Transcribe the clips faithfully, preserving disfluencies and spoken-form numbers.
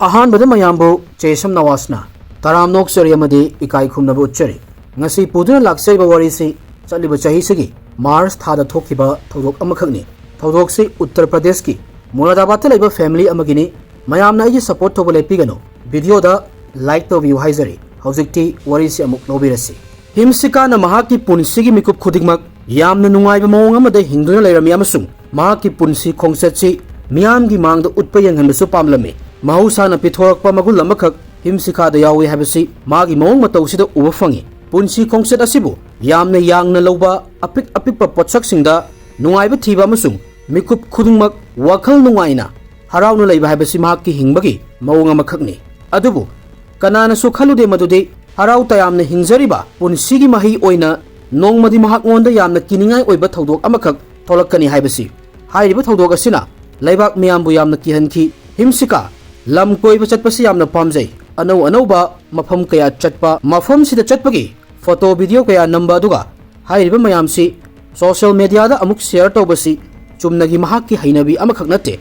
ꯑꯍꯥꯟꯕꯗ ꯃꯌꯥꯝꯕꯨ ꯆꯦꯁꯝ ꯅꯋꯥꯖꯅ ꯇꯔꯥꯝꯅ ꯑꯣꯛꯆꯔꯤ ꯑꯃꯗꯤ ꯏꯀꯥꯏ ꯈꯨꯝꯅꯕ ꯎꯠꯆꯔꯤ꯫ ꯉꯁꯤ ꯄꯨꯗꯨꯅ ꯂꯥꯛꯆꯔꯤꯕ ꯋꯥꯔꯤꯁꯤ ꯆꯠꯂꯤꯕ ꯆꯍꯤꯁꯤꯒꯤ ꯃꯥꯔꯆ ꯊꯥꯗ ꯊꯣꯛꯈꯤꯕ ꯊꯧꯗꯣꯛ ꯑꯃꯈꯛꯅꯤ꯫ ꯊꯧꯗꯣꯛꯁꯤ ꯎꯠꯇꯔ ꯄ꯭ꯔꯗꯦꯁꯀꯤ ꯃꯨꯔꯥꯗꯥꯕꯥꯗꯇ ꯂꯩꯕ ꯐꯦꯃꯤꯂꯤ ꯑꯃꯒꯤꯅꯤ꯫ ꯃꯌꯥꯝꯅ ꯑꯩꯒꯤ ꯁꯄꯣꯔꯠ ꯇꯧꯕ ꯂꯦꯞꯄꯤꯒꯅꯨ꯫ ꯚꯤꯗꯤꯑꯣꯗ ꯂꯥꯏꯛ ꯇꯧꯕꯤꯌꯨ ꯍꯥꯏꯖꯔꯤ꯫ ꯍꯧꯖꯤꯛꯇꯤ ꯋꯥꯔꯤꯁꯤ ꯑꯃꯨꯛ ꯂꯧꯕꯤꯔꯁꯤ꯫ ꯍꯤꯝꯁꯤꯀꯥꯅ ꯃꯍꯥꯛꯀꯤ ꯄꯨꯟꯁꯤꯒꯤ ꯃꯤꯀꯨꯞ ꯈꯨꯗꯤꯡꯃꯛ ꯌꯥꯝꯅ ꯅꯨꯡꯉꯥꯏꯕ ꯃꯑꯣꯡ ꯑꯃꯗ ꯍꯤꯡꯗꯨꯅ ꯂꯩꯔꯝꯃꯤ ꯑꯃꯁꯨꯡ ꯃꯍꯥꯛꯀꯤ ꯄꯨꯟꯁꯤ ꯈꯣꯡꯆꯠꯁꯤ ꯃꯤꯌꯥꯝꯒꯤ ꯃꯥꯡꯗ ꯎꯠꯄ ꯌꯦꯡꯍꯟꯕꯁꯨ ꯄꯥꯝꯂꯝꯃꯤ꯫ ꯃꯍꯧꯁꯥꯅ ꯄꯤꯊꯣꯔꯛꯄ ꯃꯒꯨꯟ ꯑꯃꯈꯛ ꯍꯤꯝꯁꯤꯀꯥꯗ ꯌꯥꯎꯏ ꯍꯥꯏꯕꯁꯤ ꯃꯥꯒꯤ ꯃꯑꯣꯡ ꯃꯇꯧꯁꯤꯗ ꯎꯕ ꯐꯪꯏ꯫ ꯄꯨꯟꯁꯤ ꯈꯣꯡꯆꯠ ꯑꯁꯤꯕꯨ ꯌꯥꯝꯅ ꯌꯥꯡꯅ ꯂꯧꯕ, ꯑꯄꯤꯛ ꯑꯄꯤꯛꯄ ꯄꯣꯠꯁꯛꯁꯤꯡꯗ ꯅꯨꯡꯉꯥꯏꯕ ꯊꯤꯕ ꯑꯃꯁꯨꯡ ꯃꯤꯀꯨꯞ ꯈꯨꯗꯤꯡꯃꯛ ꯋꯥꯈꯜ ꯅꯨꯡꯉꯥꯏꯅ ꯍꯔꯥꯎꯅ ꯂꯩꯕ ꯍꯥꯏꯕꯁꯤ ꯃꯍꯥꯛꯀꯤ ꯍꯤꯡꯕꯒꯤ ꯃꯑꯣꯡ ꯑꯃꯈꯛꯅꯤ꯫ ꯑꯗꯨꯕꯨ ꯀꯅꯥꯅꯁꯨ ꯈꯜꯂꯨꯗꯦ ꯃꯗꯨꯗꯤ ꯍꯔꯥꯎ ꯇꯌꯥꯝꯅ ꯍꯤꯡꯖꯔꯤꯕ ꯄꯨꯟꯁꯤꯒꯤ ꯃꯍꯩ ꯑꯣꯏꯅ ꯅꯣꯡꯃꯗꯤ ꯃꯍꯥꯛꯉꯣꯟꯗ ꯌꯥꯝꯅ ꯀꯤꯅꯤꯡꯉꯥꯏ ꯑꯣꯏꯕ ꯊꯧꯗꯣꯛ ꯑꯃꯈꯛ ꯊꯣꯛꯂꯛꯀꯅꯤ ꯍꯥꯏꯕꯁꯤ꯫ ꯍꯥꯏꯔꯤꯕ ꯊꯧꯗꯣꯛ ꯑꯁꯤꯅ ꯂꯩꯕꯥꯛ ꯃꯤꯌꯥꯝꯕꯨ ꯌꯥꯝꯅ ꯀꯤꯍꯟꯈꯤ꯫ ꯍꯤꯝꯁꯤꯀꯥ ꯂꯝ ꯀꯣꯏꯕ ꯆꯠꯄꯁꯤ ꯌꯥꯝꯅ ꯄꯥꯝꯖꯩ꯫ ꯑꯅꯧ ꯑꯅꯧꯕ ꯃꯐꯝ ꯀꯌꯥ ꯆꯠꯄ, ꯃꯐꯝꯁꯤꯗ ꯆꯠꯄꯒꯤ ꯐꯣꯇꯣ, ꯚꯤꯗꯤꯑꯣ ꯀꯌꯥ ꯅꯝꯕ, ꯑꯗꯨꯒ ꯍꯥꯏꯔꯤꯕ ꯃꯌꯥꯝꯁꯤ ꯁꯣꯁꯤꯌꯦꯜ ꯃꯦꯗꯤꯌꯥꯗ ꯑꯃꯨꯛ ꯁꯤꯌꯔ ꯇꯧꯕꯁꯤ ꯆꯨꯝꯅꯒꯤ ꯃꯍꯥꯛꯀꯤ ꯍꯩꯅꯕꯤ ꯑꯃꯈꯛ ꯅꯠꯇꯦ,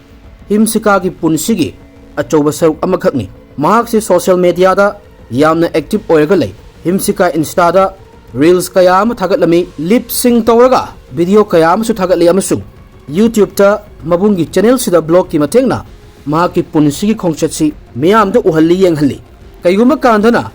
ꯍꯤꯝꯁꯤꯀꯥꯒꯤ ꯄꯨꯟꯁꯤꯒꯤ ꯑꯆꯧꯕ ꯁꯔꯨꯛ ꯑꯃꯈꯛꯅꯤ꯫ ꯃꯍꯥꯛꯁꯤ ꯁꯣꯁꯤꯌꯦꯜ ꯃꯦꯗꯤꯌꯥꯗ ꯌꯥꯝꯅ ꯑꯦꯛꯇꯤꯚ ꯑꯣꯏꯔꯒ ꯂꯩ꯫ ꯍꯤꯝꯁꯤꯀꯥ ꯏꯟꯁꯇꯥꯗ ꯔꯤꯜꯁ ꯀꯌꯥ ꯑꯃ ꯊꯥꯒꯠꯂꯝꯃꯤ, ꯂꯤꯞ ꯁꯤꯡ ꯇꯧꯔꯒ ꯚꯤꯗꯤꯑꯣ ꯀꯌꯥ ꯑꯃꯁꯨ ꯊꯥꯒꯠꯂꯤ ꯑꯃꯁꯨꯡ ꯌꯨꯇ꯭ꯌꯨꯕꯇ ꯃꯕꯨꯡꯒꯤ ꯆꯦꯅꯦꯜꯁꯤꯗ ꯕ꯭ꯂꯣꯒꯀꯤ ꯃꯇꯦꯡꯅ ꯃꯍꯥꯛꯀꯤ ꯄꯨꯟꯁꯤꯒꯤ ꯈꯣꯡꯆꯠꯁꯤ ꯃꯤꯌꯥꯝꯗ ꯎꯍꯜꯂꯤ, ꯌꯦꯡꯍꯜꯂꯤ꯫ ꯀꯩꯒꯨꯝꯕ ꯀꯥꯟꯗꯅ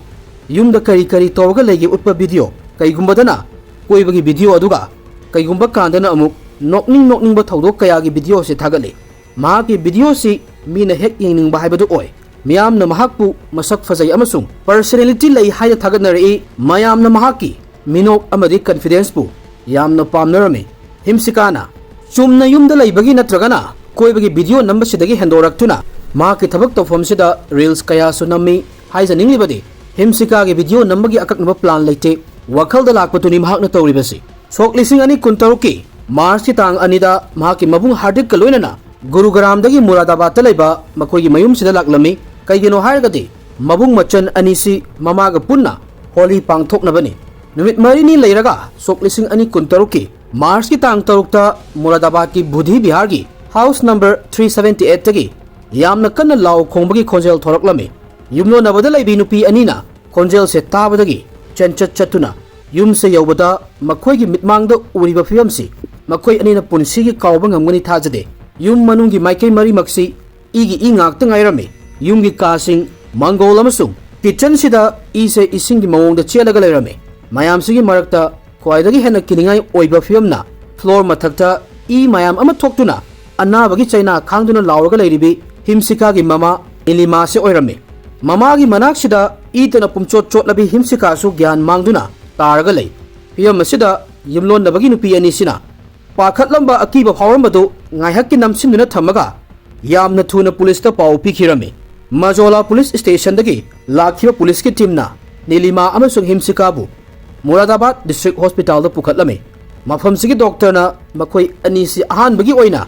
ꯌꯨꯝꯗ ꯀꯔꯤ ꯀꯔꯤ ꯇꯧꯔꯒ ꯂꯩꯒꯦ ꯎꯠꯄ ꯚꯤꯗꯤꯑꯣ, ꯀꯩꯒꯨꯝꯕꯗꯅ ꯀꯣꯏꯕꯒꯤ ꯚꯤꯗꯤꯑꯣ, ꯑꯗꯨꯒ ꯀꯩꯒꯨꯝꯕ ꯀꯥꯟꯗꯅ ꯑꯃꯨꯛ ꯅꯣꯛꯅꯤꯡ ꯅꯣꯛꯅꯤꯡꯕ ꯊꯧꯗꯣꯛ ꯀꯌꯥꯒꯤ ꯚꯤꯗꯤꯑꯣꯁꯦ ꯊꯥꯒꯠꯂꯤ꯫ ꯃꯍꯥꯛꯀꯤ ꯚꯤꯗꯤꯑꯣꯁꯤ ꯃꯤꯅ ꯍꯦꯛ ꯌꯦꯡꯅꯤꯡꯕ ꯍꯥꯏꯕꯗꯨ ꯑꯣꯏ꯫ ꯃꯤꯌꯥꯝꯅ ꯃꯍꯥꯛꯄꯨ ꯃꯁꯛ ꯐꯖꯩ ꯑꯃꯁꯨꯡ ꯄꯔꯁꯅꯦꯂꯤꯇꯤ ꯂꯩ ꯍꯥꯏꯅ ꯊꯥꯒꯠꯅꯔꯛꯏ꯫ ꯃꯌꯥꯝꯅ ꯃꯍꯥꯛꯀꯤ ꯃꯤꯅꯣꯛ ꯑꯃꯗꯤ ꯀꯟꯐꯤꯗꯦꯟꯁꯄꯨ ꯌꯥꯝꯅ ꯄꯥꯝꯅꯔꯝꯃꯤ꯫ ꯍꯤꯝꯁꯤꯀꯥꯅ ꯆꯨꯝꯅ ꯌꯨꯝꯗ ꯂꯩꯕꯒꯤ ꯅꯠꯇ꯭ꯔꯒꯅ ꯀꯣꯏꯕꯒꯤ ꯚꯤꯗꯤꯑꯣ ꯅꯝꯕꯁꯤꯗꯒꯤ ꯍꯦꯟꯗꯣꯔꯛꯇꯨꯅ ꯃꯍꯥꯛꯀꯤ ꯊꯕꯛ ꯇꯧꯐꯝꯁꯤꯗ ꯔꯤꯜꯁ ꯀꯌꯥꯁꯨ ꯅꯝꯃꯤ꯫ ꯍꯥꯏꯖꯅꯤꯡꯂꯤꯕꯗꯤ ꯍꯤꯝꯁꯤꯀꯥꯒꯤ ꯚꯤꯗꯤꯑꯣ ꯅꯝꯕꯒꯤ ꯑꯀꯛꯅꯕ ꯄ꯭ꯂꯥꯟ ꯂꯩꯇꯦ꯫ ꯋꯥꯈꯜꯗ ꯂꯥꯛꯄꯗꯨꯅꯤ ꯃꯍꯥꯛꯅ ꯇꯧꯔꯤꯕꯁꯤ꯫ ꯁꯣꯛ ꯂꯤꯁꯤꯡ ꯑꯅꯤ ꯀꯨꯟꯇꯔꯨꯛꯀꯤ ꯃꯥꯔꯆꯀꯤ ꯇꯥꯡ ꯑꯅꯤꯗ ꯃꯍꯥꯛꯀꯤ ꯃꯕꯨꯡ ꯍꯥꯔꯗꯤꯛꯀ ꯂꯣꯏꯅꯅ ꯒꯨꯔꯨꯒ꯭ꯔꯥꯝꯗꯒꯤ ꯃꯨꯔꯥꯗꯥꯕꯥꯗꯇ ꯂꯩꯕ ꯃꯈꯣꯏꯒꯤ ꯃꯌꯨꯝꯁꯤꯗ ꯂꯥꯛꯂꯝꯃꯤ꯫ ꯀꯩꯒꯤꯅꯣ ꯍꯥꯏꯔꯒꯗꯤ ꯃꯕꯨꯡ ꯃꯆꯟ ꯑꯅꯤꯁꯤ ꯃꯃꯥꯒ ꯄꯨꯟꯅ ꯍꯣꯂꯤ ꯄꯥꯡꯊꯣꯛꯅꯕꯅꯤ꯫ ꯅꯨꯃꯤꯠ ꯃꯔꯤꯅꯤ ꯂꯩꯔꯒ ꯁꯣꯛ ꯂꯤꯁꯤꯡ ꯑꯅꯤ ꯀꯨꯟꯇꯔꯨꯛꯀꯤ ꯃꯥꯔꯆꯀꯤ ꯇꯥꯡ ꯇꯔꯨꯛꯇ ꯃꯨꯔꯥꯗꯥꯕꯥꯗꯀꯤ ꯕꯨꯙꯤ ꯕꯤꯍꯥꯔꯒꯤ ꯍꯥꯎꯁ ꯅꯝꯕꯔ ꯊ꯭ꯔꯤ ꯁꯚꯦꯟꯇꯤ ꯑꯩꯠꯇꯒꯤ ꯌꯥꯝꯅ ꯀꯟꯅ ꯂꯥꯎ ꯈꯣꯡꯕꯒꯤ ꯈꯣꯟꯖꯦꯜ ꯊꯣꯔꯛꯂꯝꯃꯤ꯫ ꯌꯨꯝꯂꯣꯟꯅꯕꯗ ꯂꯩꯕꯤ ꯅꯨꯄꯤ ꯑꯅꯤꯅ ꯈꯣꯟꯖꯦꯜꯁꯦ ꯇꯥꯕꯗꯒꯤ ꯆꯦꯟꯆꯠ ꯆꯠꯇꯨꯅ ꯌꯨꯝꯁꯦ ꯌꯧꯕꯗ ꯃꯈꯣꯏꯒꯤ ꯃꯤꯠꯃꯥꯡꯗ ꯎꯔꯤꯕ ꯐꯤꯕꯝꯁꯤ ꯃꯈꯣꯏ ꯑꯅꯤꯅ ꯄꯨꯟꯁꯤꯒꯤ ꯀꯥꯎꯕ ꯉꯝꯒꯅꯤ ꯊꯥꯖꯗꯦ꯫ ꯌꯨꯝ ꯃꯅꯨꯡꯒꯤ ꯃꯥꯏꯀꯩ ꯃꯔꯤꯃꯛꯁꯤ ꯏꯒꯤ ꯏ ꯉꯥꯛꯇ ꯉꯥꯏꯔꯝꯃꯤ꯫ ꯌꯨꯝꯒꯤ ꯀꯥꯁꯤꯡ, ꯃꯥꯡꯒꯣꯜ ꯑꯃꯁꯨꯡ ꯀꯤꯠꯆꯟꯁꯤꯗ ꯏꯁꯦ ꯏꯁꯤꯡꯒꯤ ꯃꯑꯣꯡꯗ ꯆꯦꯜꯂꯒ ꯂꯩꯔꯝꯃꯤ꯫ ꯃꯌꯥꯝꯁꯤꯒꯤ ꯃꯔꯛꯇ ꯈ꯭ꯋꯥꯏꯗꯒꯤ ꯍꯦꯟꯅ ꯀꯤꯅꯤꯡꯉꯥꯏ ꯑꯣꯏꯕ ꯐꯤꯕꯝꯅ ꯐ꯭ꯂꯣꯔ ꯃꯊꯛꯇ ꯏ ꯃꯌꯥꯝ ꯑꯃ ꯊꯣꯛꯇꯨꯅ ꯑꯅꯥꯕꯒꯤ ꯆꯩꯅꯥ ꯈꯥꯡꯗꯨꯅ ꯂꯥꯎꯔꯒ ꯂꯩꯔꯤꯕꯤ ꯍꯤꯝꯁꯤꯀꯥꯒꯤ ꯃꯃꯥ ꯅꯤꯂꯤꯃꯥꯁꯦ ꯑꯣꯏꯔꯝꯃꯤ꯫ ꯃꯃꯥꯒꯤ ꯃꯅꯥꯛꯁꯤꯗ ꯏꯇꯅ ꯄꯨꯝꯆꯣꯠ ꯆꯣꯠꯂꯕꯤ ꯍꯤꯝꯁꯤꯀꯥꯁꯨ ꯒ꯭ꯌꯥꯟ ꯃꯥꯡꯗꯨꯅ ꯇꯥꯔꯒ ꯂꯩ꯫ ꯐꯤꯕꯝ ꯑꯁꯤꯗ ꯌꯨꯝꯂꯣꯟꯅꯕꯒꯤ ꯅꯨꯄꯤ ꯑꯅꯤꯁꯤꯅ ꯄꯥꯈꯠꯂꯝꯕ ꯑꯀꯤꯕ ꯐꯥꯎꯔꯝꯕꯗꯨ ꯉꯥꯏꯍꯥꯛꯀꯤ ꯅꯝꯁꯤꯟꯗꯨꯅ ꯊꯝꯃꯒ ꯌꯥꯝꯅ ꯊꯨꯅ ꯄꯨꯂꯤꯁꯇ ꯄꯥꯎ ꯄꯤꯈꯤꯔꯝꯃꯤ꯫ ꯃꯖꯣꯂꯥ ꯄꯨꯂꯤꯁ ꯁ꯭ꯇꯦꯁꯟꯗꯒꯤ ꯂꯥꯛꯈꯤꯕ ꯄꯨꯂꯤꯁꯀꯤ ꯇꯤꯝꯅ ꯅꯤꯂꯤꯃꯥ ꯑꯃꯁꯨꯡ ꯍꯤꯝꯁꯤꯀꯥꯕꯨ ꯃꯨꯔꯥꯗꯥꯕꯥꯗ ꯗꯤꯁꯇ꯭ꯔꯤꯛ ꯍꯣꯁꯄꯤꯇꯥꯜꯗ ꯄꯨꯈꯠꯂꯝꯃꯤ꯫ ꯃꯐꯝꯁꯤꯒꯤ ꯗꯣꯛꯇꯔꯅ ꯃꯈꯣꯏ ꯑꯅꯤꯁꯤ ꯑꯍꯥꯟꯕꯒꯤ ꯑꯣꯏꯅ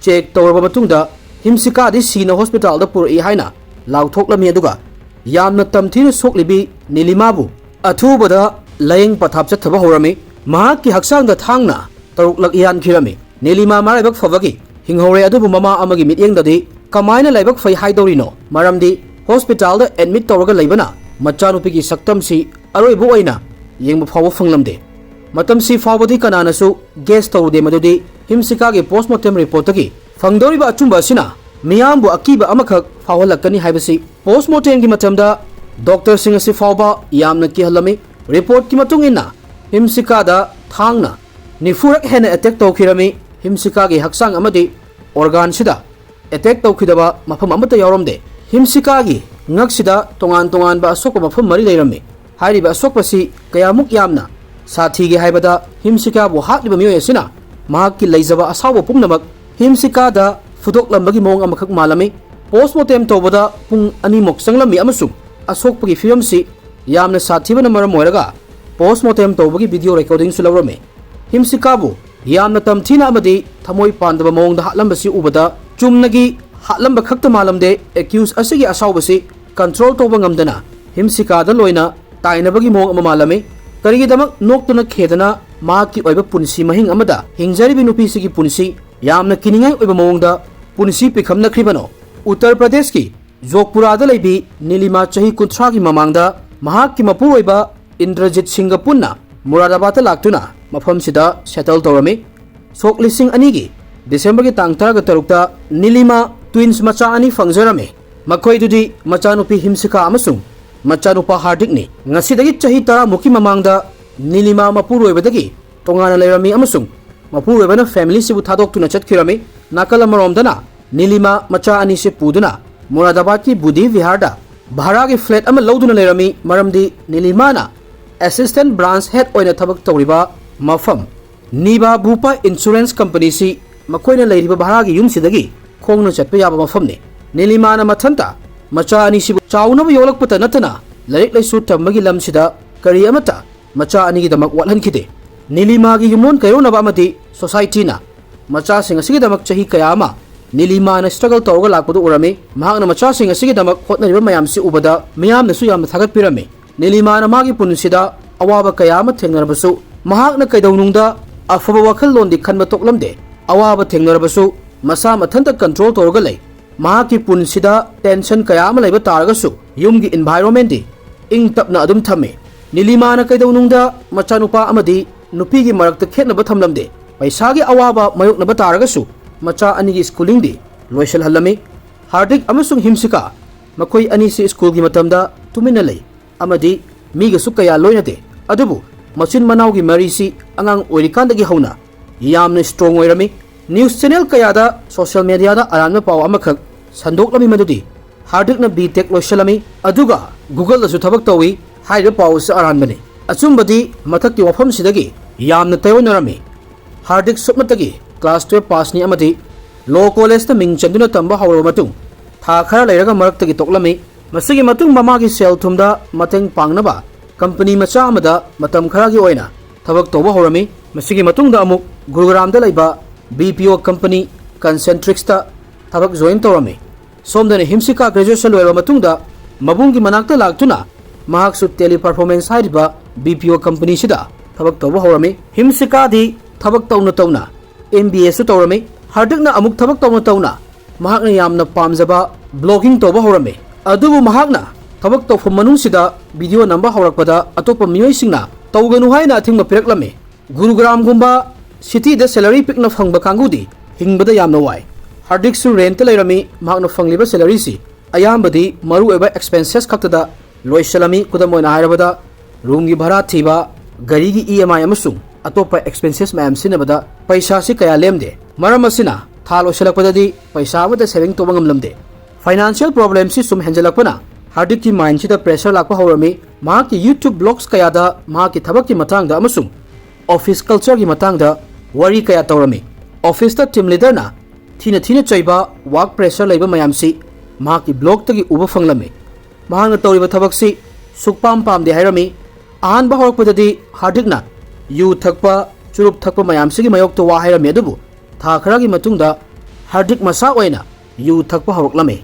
ꯆꯦꯛ ꯇꯧꯔꯕ ꯃꯇꯨꯡꯗ ꯍꯤꯝꯁꯤꯀꯥꯗꯤ ꯁꯤꯅ ꯍꯣꯁꯄꯤꯇꯥꯜꯗ ꯄꯨꯔꯛꯏ ꯍꯥꯏꯅ ꯂꯥꯎꯊꯣꯛꯂꯝꯃꯤ꯫ ꯑꯗꯨꯒ ꯌꯥꯝꯅ ꯇꯝꯊꯤꯅ ꯁꯣꯛꯂꯤꯕꯤ ꯅꯤꯂꯤꯃꯥꯕꯨ ꯑꯊꯨꯕꯗ ꯂꯥꯌꯦꯡ ꯄꯊꯥꯞ ꯆꯠꯊꯕ ꯍꯧꯔꯝꯃꯤ꯫ ꯃꯍꯥꯛꯀꯤ ꯍꯛꯆꯥꯡꯗ ꯊꯥꯡꯅ ꯇꯔꯨꯛꯂꯛ ꯌꯥꯟꯈꯤꯔꯝꯃꯤ꯫ ꯅꯤꯂꯤꯃꯥ ꯃꯔꯥꯏꯕꯛ ꯐꯕꯒꯤ ꯍꯤꯡꯍꯧꯔꯦ, ꯑꯗꯨꯕꯨ ꯃꯃꯥ ꯑꯃꯒꯤ ꯃꯤꯠꯌꯦꯡꯗꯗꯤ ꯀꯃꯥꯏꯅ ꯂꯥꯏꯕꯛ ꯐꯩ ꯍꯥꯏꯗꯧꯔꯤꯅꯣ? ꯃꯔꯝꯗꯤ ꯍꯣꯁꯄꯤꯇꯥꯜꯗ ꯑꯦꯗꯃꯤꯠ ꯇꯧꯔꯒ ꯂꯩꯕꯅ ꯃꯆꯥꯅꯨꯄꯤꯒꯤ ꯁꯛꯇꯝꯁꯤ ꯑꯔꯣꯏꯕ ꯑꯣꯏꯅ ꯌꯦꯡꯕ ꯐꯥꯎꯕ ꯐꯪꯂꯝꯗꯦ꯫ ꯃꯇꯝꯁꯤ ꯐꯥꯎꯕꯗꯤ ꯀꯅꯥꯅꯁꯨ ꯒꯦꯁ ꯇꯧꯔꯨꯗꯦ ꯃꯗꯨꯗꯤ ꯍꯤꯝꯁꯤꯀꯥꯒꯤ ꯄꯣꯁꯃꯣꯔꯇꯦꯝ ꯔꯤꯄꯣꯔꯠꯇꯒꯤ ꯐꯪꯗꯧꯔꯤꯕ ꯑꯆꯨꯝꯕ ꯑꯁꯤꯅ ꯃꯤꯌꯥꯝꯕꯨ ꯑꯀꯤꯕ ꯑꯃꯈꯛ ꯐꯥꯎꯍꯜꯂꯛꯀꯅꯤ ꯍꯥꯏꯕꯁꯤ꯫ ꯄꯣꯁꯃꯣꯔꯇꯦꯝꯒꯤ ꯃꯇꯝꯗ ꯗꯣꯛꯇꯔꯁꯤꯡ ꯑꯁꯤ ꯐꯥꯎꯕ ꯌꯥꯝꯅ ꯀꯤꯍꯜꯂꯝꯃꯤ꯫ ꯔꯤꯄꯣꯔꯠꯀꯤ ꯃꯇꯨꯡ ꯏꯟꯅ ꯍꯤꯝꯁꯤꯀꯥꯗ ꯊꯥꯡꯅ ꯅꯤꯐꯨꯔꯛ ꯍꯦꯟꯅ ꯑꯦꯇꯦꯛ ꯇꯧꯈꯤꯔꯝꯃꯤ꯫ ꯍꯤꯝꯁꯤꯀꯥꯒꯤ ꯍꯛꯆꯥꯡ ꯑꯃꯗꯤ ꯑꯣꯔꯒꯥꯟꯁꯤꯗ ꯑꯦꯇꯦꯛ ꯇꯧꯈꯤꯗꯕ ꯃꯐꯝ ꯑꯃꯠꯇ ꯌꯥꯎꯔꯝꯗꯦ꯫ ꯍꯤꯝꯁꯤꯀꯥꯒꯤ ꯉꯛꯁꯤꯗ ꯇꯣꯉꯥꯟ ꯇꯣꯉꯥꯟꯕ ꯑꯁꯣꯛꯄ ꯃꯐꯝ ꯃꯔꯤ ꯂꯩꯔꯝꯃꯤ꯫ ꯍꯥꯏꯔꯤꯕ ꯑꯁꯣꯛꯄꯁꯤ ꯀꯌꯥꯃꯨꯛ ꯌꯥꯝꯅ ꯁꯥꯊꯤꯒꯦ ꯍꯥꯏꯕꯗ, ꯍꯤꯝꯁꯤꯀꯥꯕꯨ ꯍꯥꯠꯂꯤꯕ ꯃꯤꯑꯣꯏ ꯑꯁꯤꯅ ꯃꯍꯥꯛꯀꯤ ꯂꯩꯖꯕ ꯑꯁꯥꯎꯕ ꯄꯨꯝꯅꯃꯛ ꯍꯤꯝꯁꯤꯀꯥꯗ ꯐꯨꯗꯣꯛꯂꯝꯕꯒꯤ ꯃꯑꯣꯡ ꯑꯃꯈꯛ ꯃꯥꯜꯂꯝꯃꯤ꯫ ꯄꯣꯁꯃꯣꯔꯇꯦꯝ ꯇꯧꯕꯗ ꯄꯨꯡ ꯑꯅꯤꯃꯨꯛ ꯆꯪꯂꯝꯃꯤ ꯑꯃꯁꯨꯡ ꯑꯁꯣꯛꯄꯒꯤ ꯐꯤꯕꯝꯁꯤ ꯌꯥꯝꯅ ꯁꯥꯊꯤꯕꯅ ꯃꯔꯝ ꯑꯣꯏꯔꯒ ꯄꯣꯁꯃꯣꯔꯇꯦꯝ ꯇꯧꯕꯒꯤ ꯚꯤꯗꯤꯑꯣ ꯔꯦꯀꯣꯔꯗꯤꯡꯁꯨ ꯂꯧꯔꯝꯃꯤ꯫ ꯍꯤꯝꯁꯤꯀꯥꯕꯨ ꯌꯥꯝꯅ ꯇꯝꯊꯤꯅ ꯑꯃꯗꯤ ꯊꯃꯣꯏ ꯄꯥꯟꯗꯕ ꯃꯑꯣꯡꯗ ꯍꯥꯠꯂꯝꯕꯁꯤ ꯎꯕꯗ ꯆꯨꯝꯅꯒꯤ ꯍꯥꯠꯂꯝꯕ ꯈꯛꯇ ꯃꯥꯜꯂꯝꯗꯦ꯫ ꯑꯦꯀ꯭ꯌꯨꯁ ꯑꯁꯤꯒꯤ ꯑꯁꯥꯎꯕꯁꯤ ꯀꯟꯇ꯭ꯔꯣꯜ ꯇꯧꯕ ꯉꯝꯗꯅ ꯍꯤꯝꯁꯤꯀꯥꯗ ꯂꯣꯏꯅ ꯇꯥꯏꯅꯕꯒꯤ ꯃꯑꯣꯡ ꯑꯃ ꯃꯥꯜꯂꯝꯃꯤ꯫ ꯀꯔꯤꯒꯤꯗꯃꯛ ꯅꯣꯛꯇꯨꯅ ꯈꯦꯗꯅ ꯃꯍꯥꯛꯀꯤ ꯑꯣꯏꯕ ꯄꯨꯟꯁꯤ ꯃꯍꯤꯡ ꯑꯃꯗ ꯍꯤꯡꯖꯔꯤꯕꯤ ꯅꯨꯄꯤꯁꯤꯒꯤ ꯄꯨꯟꯁꯤ ꯌꯥꯝꯅ ꯀꯤꯅꯤꯡꯉꯥꯏ ꯑꯣꯏꯕ ꯃꯑꯣꯡꯗ ꯄꯨꯟꯁꯤ ꯄꯤꯈꯝꯅꯈ꯭ꯔꯤꯕꯅꯣ? ꯎꯠꯇꯔ ꯄ꯭ꯔꯗꯦꯁꯀꯤ ꯖꯣꯒꯄꯨꯔꯥꯗ ꯂꯩꯕꯤ ꯅꯤꯂꯤꯃꯥ ꯆꯍꯤ ꯀꯨꯟꯊ꯭ꯔꯥꯒꯤ ꯃꯃꯥꯡꯗ ꯃꯍꯥꯛꯀꯤ ꯃꯄꯨꯔꯣꯏꯕ ꯏꯟꯗ꯭ꯔꯖꯤꯠ ꯁꯤꯡꯒ ꯄꯨꯟꯅ ꯃꯨꯔꯥꯗꯥꯕꯥꯗꯇ ꯂꯥꯛꯇꯨꯅ ꯃꯐꯝꯁꯤꯗ ꯁꯦꯇꯜ ꯇꯧꯔꯝꯃꯤ꯫ ꯁꯣꯛ ꯂꯤꯁꯤꯡ ꯑꯅꯤꯒꯤ ꯗꯤꯁꯦꯝꯕꯔꯒꯤ ꯇꯥꯡ ꯇꯔꯥꯒ ꯇꯔꯨꯛꯇ ꯅꯤꯂꯤꯃꯥ ꯇ꯭ꯋꯤꯟꯁ ꯃꯆꯥ ꯑꯅꯤ ꯐꯪꯖꯔꯝꯃꯤ꯫ ꯃꯈꯣꯏꯗꯨꯗꯤ ꯃꯆꯥꯅꯨꯄꯤ ꯍꯤꯝꯁꯤꯀꯥ ꯑꯃꯁꯨꯡ ꯃꯆꯥꯅꯨꯄꯥ ꯍꯥꯔꯗꯤꯛꯅꯤ꯫ ꯉꯁꯤꯗꯒꯤ ꯆꯍꯤ ꯇꯔꯥꯃꯨꯛꯀꯤ ꯃꯃꯥꯡꯗ ꯅꯤꯂꯤꯃꯥ ꯃꯄꯨꯔꯣꯏꯕꯗꯒꯤ ꯇꯣꯉꯥꯟꯅ ꯂꯩꯔꯝꯃꯤ ꯑꯃꯁꯨꯡ ꯃꯄꯨꯔꯣꯏꯕꯅ ꯐꯦꯃꯤꯂꯤꯁꯤꯕꯨ ꯊꯥꯗꯣꯛꯇꯨꯅ ꯆꯠꯈꯤꯔꯝꯃꯤ꯫ ꯅꯥꯀꯜ ꯑꯃꯔꯣꯝꯗꯅ ꯅꯤꯂꯤꯃꯥ ꯃꯆꯥ ꯑꯅꯤꯁꯤ ꯄꯨꯗꯨꯅ ꯃꯨꯔꯥꯗꯥꯕꯥꯗꯀꯤ ꯕꯨꯙꯤ ꯚꯤꯍꯥꯔꯗ ꯚꯥꯔꯥꯒꯤ ꯐ꯭ꯂꯦꯠ ꯑꯃ ꯂꯧꯗꯨꯅ ꯂꯩꯔꯝꯃꯤ, ꯃꯔꯝꯗꯤ ꯅꯤꯂꯤꯃꯥꯅ ꯑꯦꯁꯤꯁꯇꯦꯟꯠ ꯕ꯭ꯔꯥꯟꯁ ꯍꯦꯗ ꯑꯣꯏꯅ ꯊꯕꯛ ꯇꯧꯔꯤꯕ ꯃꯐꯝ ꯅꯤꯕꯥ ꯚꯨꯄꯥ ꯏꯟꯁꯨꯔꯦꯟꯁ ꯀꯝꯄꯅꯤꯁꯤ ꯃꯈꯣꯏꯅ ꯂꯩꯔꯤꯕ ꯚꯥꯔꯥꯒꯤ ꯌꯨꯝꯁꯤꯗꯒꯤ ꯈꯣꯡꯅ ꯆꯠꯄ ꯌꯥꯕ ꯃꯐꯝꯅꯤ꯫ ꯅꯤꯂꯤꯃꯥꯅ ꯃꯊꯟꯇ ꯃꯆꯥ ꯑꯅꯤꯁꯤꯕꯨ ꯆꯥꯎꯅꯕ ꯌꯣꯛꯂꯛꯄꯇ ꯅꯠꯇꯅ ꯂꯥꯏꯔꯤꯛ ꯂꯥꯏꯁꯨ ꯇꯝꯕꯒꯤ ꯂꯝꯁꯤꯗ ꯀꯔꯤ ꯑꯃꯠꯇ ꯃꯆꯥ ꯑꯅꯤꯒꯤꯗꯃꯛ ꯋꯥꯠꯍꯟꯈꯤꯗꯦ꯫ ꯅꯤꯂꯤꯃꯥꯒꯤ ꯌꯨꯝꯂꯣꯟ ꯀꯩꯔꯣꯟꯅꯕ ꯑꯃꯗꯤ ꯁꯣꯁꯥꯏꯇꯤꯅ ꯃꯆꯥꯁꯤꯡ ꯑꯁꯤꯒꯤꯗꯃꯛ ꯆꯍꯤ ꯀꯌꯥ ꯑꯃ ꯅꯤꯂꯤꯃꯥꯅ ꯁ꯭ꯇ꯭ꯔꯒꯜ ꯇꯧꯔꯒ ꯂꯥꯛꯄꯗꯨ ꯎꯔꯝꯃꯤ꯫ ꯃꯍꯥꯛꯅ ꯃꯆꯥꯁꯤꯡ ꯑꯁꯤꯒꯤꯗꯃꯛ ꯍꯣꯠꯅꯔꯤꯕ ꯃꯌꯥꯝꯁꯤ ꯎꯕꯗ ꯃꯤꯌꯥꯝꯅꯁꯨ ꯌꯥꯝꯅ ꯊꯥꯒꯠꯄꯤꯔꯝꯃꯤ꯫ ꯅꯤꯂꯤꯃꯥꯅ ꯃꯥꯒꯤ ꯄꯨꯟꯁꯤꯗ ꯑꯋꯥꯕ ꯀꯌꯥ ꯑꯃ ꯊꯦꯡꯅꯔꯕꯁꯨ, ꯃꯍꯥꯛꯅ ꯀꯩꯗꯧꯅꯨꯡꯗ ꯑꯐꯕ ꯋꯥꯈꯜꯂꯣꯟꯗꯤ ꯈꯟꯕ ꯇꯣꯛꯂꯝꯗꯦ꯫ ꯑꯋꯥꯕ ꯊꯦꯡꯅꯔꯕꯁꯨ ꯃꯁꯥ ꯃꯊꯟꯇ ꯀꯟꯇ꯭ꯔꯣꯜ ꯇꯧꯔꯒ ꯂꯩ꯫ ꯃꯍꯥꯛꯀꯤ ꯄꯨꯟꯁꯤꯗ ꯇꯦꯟꯁꯟ ꯀꯌꯥ ꯑꯃ ꯂꯩꯕ ꯇꯥꯔꯒꯁꯨ, ꯌꯨꯝꯒꯤ ꯏꯟꯚꯥꯏꯔꯣꯟꯃꯦꯟꯗꯤ ꯏꯪ ꯇꯞꯅ ꯑꯗꯨꯝ ꯊꯝꯃꯤ꯫ ꯅꯤꯂꯤꯃꯥꯅ ꯀꯩꯗꯧꯅꯨꯡꯗ ꯃꯆꯥꯅꯨꯄꯥ ꯑꯃꯗꯤ ꯅꯨꯄꯤꯒꯤ ꯃꯔꯛꯇ ꯈꯦꯠꯅꯕ ꯊꯝꯂꯝꯗꯦ꯫ ꯄꯩꯁꯥꯒꯤ ꯑꯋꯥꯕ ꯃꯥꯌꯣꯛꯅꯕ ꯇꯥꯔꯒꯁꯨ, ꯃꯆꯥ ꯑꯅꯤꯒꯤ ꯁ꯭ꯀꯨꯂꯤꯡꯗꯤ ꯂꯣꯏꯁꯤꯜꯍꯜꯂꯝꯃꯤ꯫ ꯍꯥꯔꯗꯤꯛ ꯑꯃꯁꯨꯡ ꯍꯤꯝꯁꯤꯀꯥ, ꯃꯈꯣꯏ ꯑꯅꯤꯁꯤ ꯁ꯭ꯀꯨꯜꯒꯤ ꯃꯇꯝꯗ ꯇꯨꯃꯤꯟꯅ ꯂꯩ ꯑꯃꯗꯤ ꯃꯤꯒꯁꯨ ꯀꯌꯥ ꯂꯣꯏꯅꯗꯦ꯫ ꯑꯗꯨꯕꯨ ꯃꯆꯤꯟ ꯃꯅꯥꯎꯒꯤ ꯃꯔꯤꯁꯤ ꯑꯉꯥꯡ ꯑꯣꯏꯔꯤꯀꯥꯟꯗꯒꯤ ꯍꯧꯅ ꯌꯥꯝꯅ ꯁ꯭ꯇꯔꯣꯡ ꯑꯣꯏꯔꯝꯃꯤ꯫ ꯅ꯭ꯌꯨꯁ ꯆꯦꯅꯦꯜ ꯀꯌꯥꯗ, ꯁꯣꯁꯤꯌꯦꯜ ꯃꯦꯗꯤꯌꯥꯗ ꯑꯔꯥꯟꯕ ꯄꯥꯎ ꯑꯃꯈꯛ ꯁꯟꯗꯣꯛꯂꯝꯃꯤ, ꯃꯗꯨꯗꯤ ꯍꯥꯔꯗꯤꯛꯅ ꯕꯤ ꯇꯦꯛ ꯂꯣꯏꯁꯤꯜꯂꯝꯃꯤ, ꯑꯗꯨꯒ ꯒꯨꯒꯜꯗꯁꯨ ꯊꯕꯛ ꯇꯧꯏ ꯍꯥꯏꯔꯤꯕ ꯄꯥꯎ ꯑꯁꯤ ꯑꯔꯥꯟꯕꯅꯤ꯫ ꯑꯆꯨꯝꯕꯗꯤ ꯃꯊꯛꯀꯤ ꯋꯥꯐꯝꯁꯤꯗꯒꯤ ꯌꯥꯝꯅ ꯇꯥꯏꯑꯣꯟꯅꯔꯝꯃꯤ꯫ ꯍꯥꯔꯗꯤꯛ ꯁꯨꯞꯅꯇꯒꯤ ꯀ꯭ꯂꯥꯁ ꯇꯨꯌꯦꯜꯐ ꯄꯥꯁꯅꯤ ꯑꯃꯗꯤ ꯂꯣ ꯀꯣꯂꯦꯖꯇ ꯃꯤꯡ ꯆꯟꯗꯨꯅ ꯇꯝꯕ ꯍꯧꯔꯕ ꯃꯇꯨꯡ, ꯊꯥ ꯈꯔ ꯂꯩꯔꯒ ꯃꯔꯛꯇꯒꯤ ꯇꯣꯛꯂꯝꯃꯤ꯫ ꯃꯁꯤꯒꯤ ꯃꯇꯨꯡ ꯃꯃꯥꯒꯤ ꯁꯦꯜ ꯊꯨꯝꯗ ꯃꯇꯦꯡ ꯄꯥꯡꯅꯕ ꯀꯝꯄꯅꯤ ꯃꯆꯥ ꯑꯃꯗ ꯃꯇꯝ ꯈꯔꯒꯤ ꯑꯣꯏꯅ ꯊꯕꯛ ꯇꯧꯕ ꯍꯧꯔꯝꯃꯤ꯫ ꯃꯁꯤꯒꯤ ꯃꯇꯨꯡꯗ ꯑꯃꯨꯛ ꯒꯨꯔꯨꯒ꯭ꯔꯥꯝꯗ ꯂꯩꯕ ꯕꯤ ꯄꯤ ꯑꯣ ꯀꯝꯄꯅꯤ ꯀꯟꯁꯦꯟꯇ꯭ꯔꯤꯛꯁꯇ ꯊꯕꯛ ꯖꯣꯏꯟ ꯇꯧꯔꯝꯃꯤ꯫ ꯁꯣꯝꯗꯅ ꯍꯤꯝꯁꯤꯀꯥ ꯒ꯭ꯔꯦꯖꯨꯑꯦꯁꯟ ꯂꯣꯏꯔꯕ ꯃꯇꯨꯡꯗ ꯃꯕꯨꯡꯒꯤ ꯃꯅꯥꯛꯇ ꯂꯥꯛꯇꯨꯅ ꯃꯍꯥꯛꯁꯨ ꯇꯦꯂꯤ ꯄꯔꯐꯣꯔꯃꯦꯟꯁ ꯍꯥꯏꯔꯤꯕ ꯕꯤ ꯄꯤ ꯑꯣ ꯀꯝꯄꯅꯤꯁꯤꯗ ꯊꯕꯛ ꯇꯧꯕ ꯍꯧꯔꯝꯃꯤ꯫ ꯍꯤꯝꯁꯤꯀꯥꯗꯤ ꯊꯕꯛ ꯇꯧꯅ ꯇꯧꯅ ꯑꯦꯝ ꯕꯤ ꯑꯦꯁꯨ ꯇꯧꯔꯝꯃꯤ꯫ ꯍꯥꯔꯗꯤꯛꯅ ꯑꯃꯨꯛ ꯊꯕꯛ ꯇꯧꯅ ꯇꯧꯅ ꯃꯍꯥꯛꯅ ꯌꯥꯝꯅ ꯄꯥꯝꯖꯕ blogging ꯇꯧꯕ ꯍꯧꯔꯝꯃꯤ꯫ ꯑꯗꯨꯕꯨ ꯃꯍꯥꯛꯅ ꯊꯕꯛ ꯇꯧꯐꯝ ꯃꯅꯨꯡꯁꯤꯗ video ꯅꯝꯕ ꯍꯧꯔꯛꯄꯗ ꯑꯇꯣꯞꯄ ꯃꯤꯑꯣꯏꯁꯤꯡꯅ ꯇꯧꯒꯅꯨ ꯍꯥꯏꯅ ꯑꯊꯤꯡꯕ ꯄꯤꯔꯛꯂꯝꯃꯤ꯫ ꯒꯨꯔꯨꯒ꯭ꯔꯥꯝꯒꯨꯝꯕ cityꯗ salary ꯄꯤꯛꯅ ꯐꯪꯕ ꯀꯥꯡꯕꯨꯗꯤ ꯍꯤꯡꯕꯗ ꯌꯥꯝꯅ ꯋꯥꯏ꯫ ꯍꯥꯔꯗꯤꯛꯁꯨ rentꯇ ꯂꯩꯔꯝꯃꯤ꯫ ꯃꯍꯥꯛꯅ ꯐꯪꯂꯤꯕ salaryꯁꯤ ꯑꯌꯥꯝꯕꯗꯤ ꯃꯔꯨꯑꯣꯏꯕ expenses ꯈꯛꯇꯗ ꯂꯣꯏꯁꯤꯜꯂꯝꯃꯤ꯫ ꯈꯨꯗꯝ ꯑꯣꯏꯅ ꯍꯥꯏꯔꯕꯗ, roomꯒꯤ ꯚꯔꯥ ꯊꯤꯕ, ꯒꯥꯔꯤꯒꯤ EMI ꯑꯃꯁꯨꯡ ꯑꯇꯣꯞꯄ expenses ꯃꯌꯥꯝ ꯁꯤꯖꯤꯟꯅꯕꯗ ꯄꯩꯁꯥꯁꯤ ꯀꯌꯥ ꯂꯦꯝꯗꯦ꯫ ꯃꯔꯝ ꯑꯁꯤꯅ ꯊꯥ ꯂꯣꯏꯁꯤꯜꯂꯛꯄꯗꯗꯤ ꯄꯩꯁꯥ ꯑꯃꯠꯇ saving ꯇꯧꯕ ꯉꯝꯂꯝꯗꯦ꯫ Financial problemꯁꯤ ꯁꯨꯝ ꯍꯦꯟꯖꯜꯂꯛꯄꯅ ꯍꯥꯔꯗꯤꯛꯀꯤ mindꯁꯤꯗ pressure ꯂꯥꯛꯄ ꯍꯧꯔꯝꯃꯤ꯫ ꯃꯍꯥꯛꯀꯤ YouTube blogs ꯀꯌꯥꯗ ꯃꯍꯥꯛꯀꯤ ꯊꯕꯛꯀꯤ ꯃꯇꯥꯡꯗ ꯑꯃꯁꯨꯡ office cultureꯒꯤ ꯃꯇꯥꯡꯗ ꯋꯥꯔꯤ ꯀꯌꯥ ꯇꯧꯔꯝꯃꯤ꯫ Officeꯇ team leaderꯅ ꯊꯤꯅ ꯊꯤꯅ ꯆꯩꯕ, work pressure ꯂꯩꯕ ꯃꯌꯥꯝꯁꯤ ꯃꯍꯥꯛꯀꯤ blogꯇꯒꯤ ꯎꯕ ꯐꯪꯂꯝꯃꯤ꯫ ꯃꯍꯥꯛꯅ ꯇꯧꯔꯤꯕ ꯊꯕꯛꯁꯤ ꯁꯨꯛꯄꯥꯝ ꯄꯥꯝꯗꯦ ꯍꯥꯏꯔꯝꯃꯤ꯫ ꯑꯍꯥꯟꯕ ꯍꯧꯔꯛꯄꯗꯗꯤ ꯍꯥꯔꯗꯤꯛꯅ ꯌꯨ ꯊꯛꯄ, ꯆꯨꯔꯨꯞ ꯊꯛꯄ ꯃꯌꯥꯝꯁꯤꯒꯤ ꯃꯥꯌꯣꯛꯇ ꯋꯥ ꯍꯥꯏꯔꯝꯃꯤ, ꯑꯗꯨꯕꯨ ꯊꯥ ꯈꯔꯒꯤ ꯃꯇꯨꯡꯗ ꯍꯥꯔꯗꯤꯛ ꯃꯁꯥ ꯑꯣꯏꯅ ꯌꯨ ꯊꯛꯄ ꯍꯧꯔꯛꯂꯝꯃꯤ꯫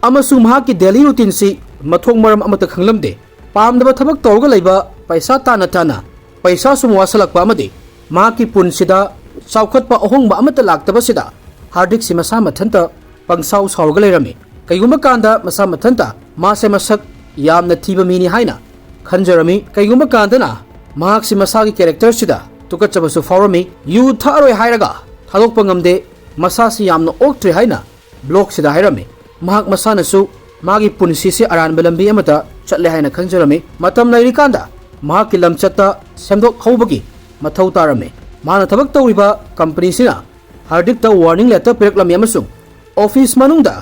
ꯑꯃꯁꯨꯡ ꯃꯍꯥꯛꯀꯤ daily routineꯁꯤ ꯃꯊꯣꯡ ꯃꯔꯝ ꯑꯃꯠꯇ ꯈꯪꯂꯝꯗꯦ꯫ ꯄꯥꯝꯗꯕ ꯊꯕꯛ ꯇꯧꯔꯒ ꯂꯩꯕ, ꯄꯩꯁꯥ ꯇꯥꯅ ꯇꯥꯅ ꯄꯩꯁꯥ ꯁꯨꯝ ꯋꯥꯁꯜꯂꯛꯄ ꯑꯃꯗꯤ ꯃꯍꯥꯛꯀꯤ ꯄꯨꯟꯁꯤꯗ ꯆꯥꯎꯈꯠꯄ ꯑꯍꯣꯡꯕ ꯑꯃꯠꯇ ꯂꯥꯛꯇꯕꯁꯤꯗ ꯍꯥꯔꯗꯤꯛꯁꯤ ꯃꯁꯥ ꯃꯊꯟꯇ ꯄꯪꯁꯥꯎ ꯁꯥꯎꯔꯒ ꯂꯩꯔꯝꯃꯤ꯫ ꯀꯩꯒꯨꯝꯕ ꯀꯥꯟꯗ ꯃꯁꯥ ꯃꯊꯟꯇ ꯃꯥꯁꯦ ꯃꯁꯛ ꯌꯥꯝꯅ ꯊꯤꯕ ꯃꯤꯅꯤ ꯍꯥꯏꯅ ꯈꯟꯖꯔꯝꯃꯤ꯫ ꯀꯩꯒꯨꯝꯕ ꯀꯥꯟꯗꯅ ꯃꯍꯥꯛꯁꯤ ꯃꯁꯥꯒꯤ characterꯁꯤꯗ ꯇꯨꯀꯠꯆꯕꯁꯨ ꯐꯥꯎꯔꯝꯃꯤ꯫ ꯌꯨ ꯊꯛꯑꯔꯣꯏ ꯍꯥꯏꯔꯒ ꯊꯥꯗꯣꯛꯄ ꯉꯝꯗꯦ, ꯃꯁꯥꯁꯤ ꯌꯥꯝꯅ ꯑꯣꯛꯇ꯭ꯔꯦ ꯍꯥꯏꯅ blogꯁꯤꯗ ꯍꯥꯏꯔꯝꯃꯤ꯫ ꯃꯍꯥꯛ ꯃꯁꯥꯅꯁꯨ ꯃꯥꯒꯤ ꯄꯨꯟꯁꯤꯁꯦ ꯑꯔꯥꯟꯕ ꯂꯝꯕꯤ ꯑꯃꯗ ꯆꯠꯂꯦ ꯍꯥꯏꯅ ꯈꯟꯖꯔꯝꯃꯤ꯫ ꯃꯇꯝ ꯂꯩꯔꯤꯀꯥꯟꯗ ꯃꯍꯥꯛꯀꯤ ꯂꯝꯆꯠꯇ ꯁꯦꯝꯗꯣꯛꯍꯧꯕꯒꯤ ꯃꯊꯧ ꯇꯥꯔꯝꯃꯤ꯫ ꯃꯥꯅ ꯊꯕꯛ ꯇꯧꯔꯤꯕ companyꯁꯤꯅ ꯍꯥꯔꯗꯤꯛꯇ warning letter ꯄꯤꯔꯛꯂꯝꯃꯤ ꯑꯃꯁꯨꯡ office ꯃꯅꯨꯡꯗ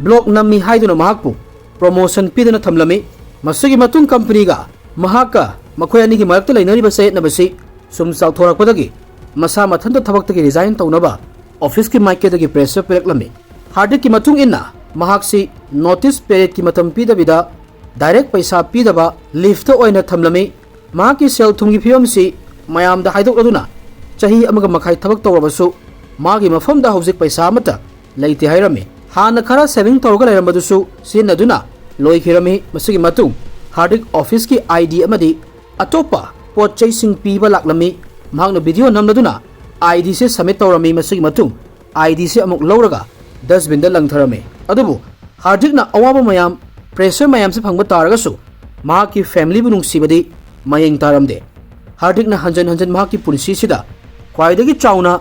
blog ꯅꯝꯃꯤ ꯍꯥꯏꯗꯨꯅ ꯃꯍꯥꯛꯄꯨ promotion ꯄꯤꯗꯨꯅ ꯊꯝꯂꯝꯃꯤ꯫ ꯃꯁꯤꯒꯤ ꯃꯇꯨꯡ companyꯒ ꯃꯍꯥꯛꯀ ꯃꯈꯣꯏ ꯑꯅꯤꯒꯤ ꯃꯔꯛꯇ ꯂꯩꯅꯔꯤꯕ ꯆꯌꯦꯠꯅꯕꯁꯤ ꯁꯨꯝ ꯆꯥꯎꯊꯣꯔꯛꯄꯗꯒꯤ ꯃꯁꯥ ꯃꯊꯟꯇ ꯊꯕꯛꯇꯒꯤ resign ꯇꯧꯅꯕ officeꯀꯤ ꯃꯥꯏꯀꯩꯗꯒꯤ pressure ꯄꯤꯔꯛꯂꯝꯃꯤ꯫ ꯍꯥꯔꯗꯤꯛꯀꯤ ꯃꯇꯨꯡ ꯏꯟꯅ ꯃꯍꯥꯛꯁꯤ notice periodꯀꯤ ꯃꯇꯝ ꯄꯤꯗꯕꯤꯗ direct ꯄꯩꯁꯥ ꯄꯤꯗꯕ leaveꯇ ꯑꯣꯏꯅ ꯊꯝꯂꯝꯃꯤ꯫ ꯃꯍꯥꯛꯀꯤ ꯁꯦꯜ ꯊꯨꯝꯒꯤ ꯐꯤꯕꯝꯁꯤ ꯃꯌꯥꯝꯗ ꯍꯥꯏꯗꯣꯛꯂꯗꯨꯅ ꯆꯍꯤ ꯑꯃꯒ ꯃꯈꯥꯏ ꯊꯕꯛ ꯇꯧꯔꯕꯁꯨ ꯃꯥꯒꯤ ꯃꯐꯝꯗ ꯍꯧꯖꯤꯛ ꯄꯩꯁꯥ ꯑꯃꯠꯇ ꯂꯩꯇꯦ ꯍꯥꯏꯔꯝꯃꯤ꯫ ꯍꯥꯟꯅ ꯈꯔ saving ꯇꯧꯔꯒ ꯂꯩꯔꯝꯕꯗꯨꯁꯨ ꯁꯤꯖꯤꯟꯅꯗꯨꯅ ꯂꯣꯏꯈꯤꯔꯝꯃꯤ꯫ ꯃꯁꯤꯒꯤ ꯃꯇꯨꯡ ꯍꯥꯔꯗꯤꯛ officeꯀꯤ ID ꯑꯃꯗꯤ ꯑꯇꯣꯞꯄ ꯄꯣꯠ ꯆꯩꯁꯤꯡ ꯄꯤꯕ ꯂꯥꯛꯂꯝꯃꯤ꯫ ꯃꯍꯥꯛꯅ video ꯅꯝꯂꯗꯨꯅ IDꯁꯤ submit ꯇꯧꯔꯝꯃꯤ꯫ ꯃꯁꯤꯒꯤ ꯃꯇꯨꯡ IDꯁꯤ ꯑꯃꯨꯛ ꯂꯧꯔꯒ ꯗꯁꯕꯤꯟꯗ ꯂꯪꯊꯔꯝꯃꯤ꯫ ꯑꯗꯨꯕꯨ ꯍꯥꯔꯗꯤꯛꯅ ꯑꯋꯥꯕ ꯃꯌꯥꯝ, ꯄ꯭ꯔꯦꯁꯔ ꯃꯌꯥꯝꯁꯤ ꯐꯪꯕ ꯇꯥꯔꯒꯁꯨ ꯃꯍꯥꯛꯀꯤ ꯐꯦꯃꯤꯂꯤꯕꯨ ꯅꯨꯡꯁꯤꯕꯗꯤ ꯃꯌꯦꯡ ꯇꯥꯔꯝꯗꯦ꯫ ꯍꯥꯔꯗꯤꯛꯅ ꯍꯟꯖꯟ ꯍꯟꯖꯟ ꯃꯍꯥꯛꯀꯤ ꯄꯨꯟꯁꯤꯁꯤꯗ ꯈ꯭ꯋꯥꯏꯗꯒꯤ ꯆꯥꯎꯅ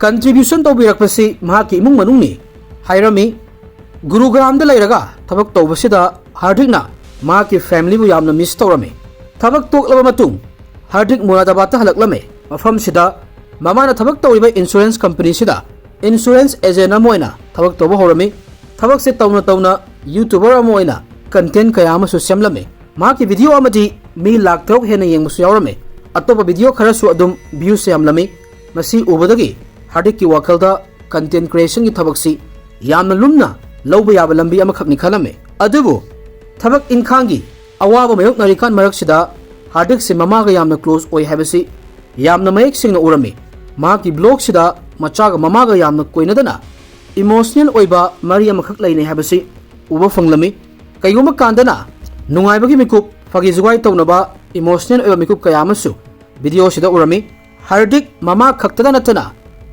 ꯀꯟꯇ꯭ꯔꯤꯕ꯭ꯌꯨꯁꯟ ꯇꯧꯕꯤꯔꯛꯄꯁꯤ ꯃꯍꯥꯛꯀꯤ ꯏꯃꯨꯡ ꯃꯅꯨꯡꯅꯤ ꯍꯥꯏꯔꯝꯃꯤ꯫ ꯒꯨꯔꯨꯒ꯭ꯔꯥꯝꯗ ꯂꯩꯔꯒ ꯊꯕꯛ ꯇꯧꯕꯁꯤꯗ ꯍꯥꯔꯗꯤꯛꯅ ꯃꯍꯥꯛꯀꯤ ꯐꯦꯃꯤꯂꯤꯕꯨ ꯌꯥꯝꯅ ꯃꯤꯁ ꯇꯧꯔꯝꯃꯤ꯫ ꯊꯕꯛ ꯇꯣꯛꯂꯕ ꯃꯇꯨꯡ ꯍꯥꯔꯗꯤꯛ ꯃꯨꯔꯥꯗꯥꯕꯥꯗꯇ ꯍꯜꯂꯛꯂꯝꯃꯤ꯫ ꯃꯐꯝꯁꯤꯗ ꯃꯃꯥꯅ ꯊꯕꯛ ꯇꯧꯔꯤꯕ ꯏꯟꯁꯨꯔꯦꯟꯁ ꯀꯝꯄꯅꯤꯁꯤꯗ ꯏꯟꯁꯨꯔꯦꯟꯁ ꯑꯦꯖꯦꯟ ꯑꯃ ꯑꯣꯏꯅ ꯊꯕꯛ ꯇꯧꯕ ꯍꯧꯔꯝꯃꯤ꯫ ꯊꯕꯛꯁꯦ ꯇꯧꯅ ꯇꯧꯅ ꯌꯨꯇ꯭ꯌꯨꯕꯔ ꯑꯃ ꯑꯣꯏꯅ ꯀꯟꯇꯦꯟ ꯀꯌꯥ ꯑꯃꯁꯨ ꯁꯦꯝꯂꯝꯃꯤ꯫ ꯃꯍꯥꯛꯀꯤ ꯚꯤꯗꯤꯑꯣ ꯑꯃꯗꯤ ꯃꯤ ꯂꯥꯛ ꯇꯔꯨꯛ ꯍꯦꯟꯅ ꯌꯦꯡꯕꯁꯨ ꯌꯥꯎꯔꯝꯃꯤ꯫ ꯑꯇꯣꯞꯄ ꯚꯤꯗꯤꯑꯣ ꯈꯔꯁꯨ ꯑꯗꯨꯝ ꯚ꯭ꯌꯨꯁ ꯌꯥꯝꯂꯝꯃꯤ꯫ ꯃꯁꯤ ꯎꯕꯗꯒꯤ ꯍꯥꯔꯗꯤꯛꯀꯤ ꯋꯥꯈꯜꯗ ꯀꯟꯇꯦꯟ ꯀ꯭ꯔꯤꯌꯦꯁꯟꯒꯤ ꯊꯕꯛꯁꯤ ꯌꯥꯝꯅ ꯂꯨꯝꯅ ꯂꯧꯕ ꯌꯥꯕ ꯂꯝꯕꯤ ꯑꯃꯈꯛꯅꯤ ꯈꯜꯂꯝꯃꯤ꯫ ꯑꯗꯨꯕꯨ ꯊꯕꯛ ꯏꯪꯈꯥꯡꯒꯤ ꯑꯋꯥꯕ ꯃꯥꯌꯣꯛꯅꯔꯤꯀꯥꯟ ꯃꯔꯛꯁꯤꯗ ꯍꯥꯔꯗꯤꯛꯁꯤ ꯃꯃꯥꯒ ꯌꯥꯝꯅ ꯀ꯭ꯂꯣꯖ ꯑꯣꯏ ꯍꯥꯏꯕꯁꯤ ꯌꯥꯝꯅ ꯃꯌꯦꯛ ꯁꯦꯡꯅ ꯎꯔꯝꯃꯤ꯫ ꯃꯍꯥꯛꯀꯤ ꯕ꯭ꯂꯣꯒꯁꯤꯗ ꯃꯆꯥꯒ ꯃꯃꯥꯒ ꯌꯥꯝꯅ ꯀꯣꯏꯅꯗꯅ ꯏꯃꯣꯁꯅꯦꯜ ꯑꯣꯏꯕ ꯃꯔꯤ ꯑꯃꯈꯛ ꯂꯩꯅꯩ ꯍꯥꯏꯕꯁꯤ ꯎꯕ ꯐꯪꯂꯝꯃꯤ꯫ ꯀꯩꯒꯨꯝꯕ ꯀꯥꯟꯗꯅ ꯅꯨꯡꯉꯥꯏꯕꯒꯤ ꯃꯤꯀꯨꯞ, ꯐꯥꯒꯤ ꯖꯨꯒꯥꯏ ꯇꯧꯅꯕ ꯏꯃꯣꯁꯅꯦꯜ ꯑꯣꯏꯕ ꯃꯤꯀꯨꯞ ꯀꯌꯥ ꯑꯃꯁꯨ ꯚꯤꯗꯤꯑꯣꯁꯤꯗ ꯎꯔꯝꯃꯤ꯫ ꯍꯥꯔꯗꯤꯛ ꯃꯃꯥ ꯈꯛꯇꯗ ꯅꯠꯇꯅ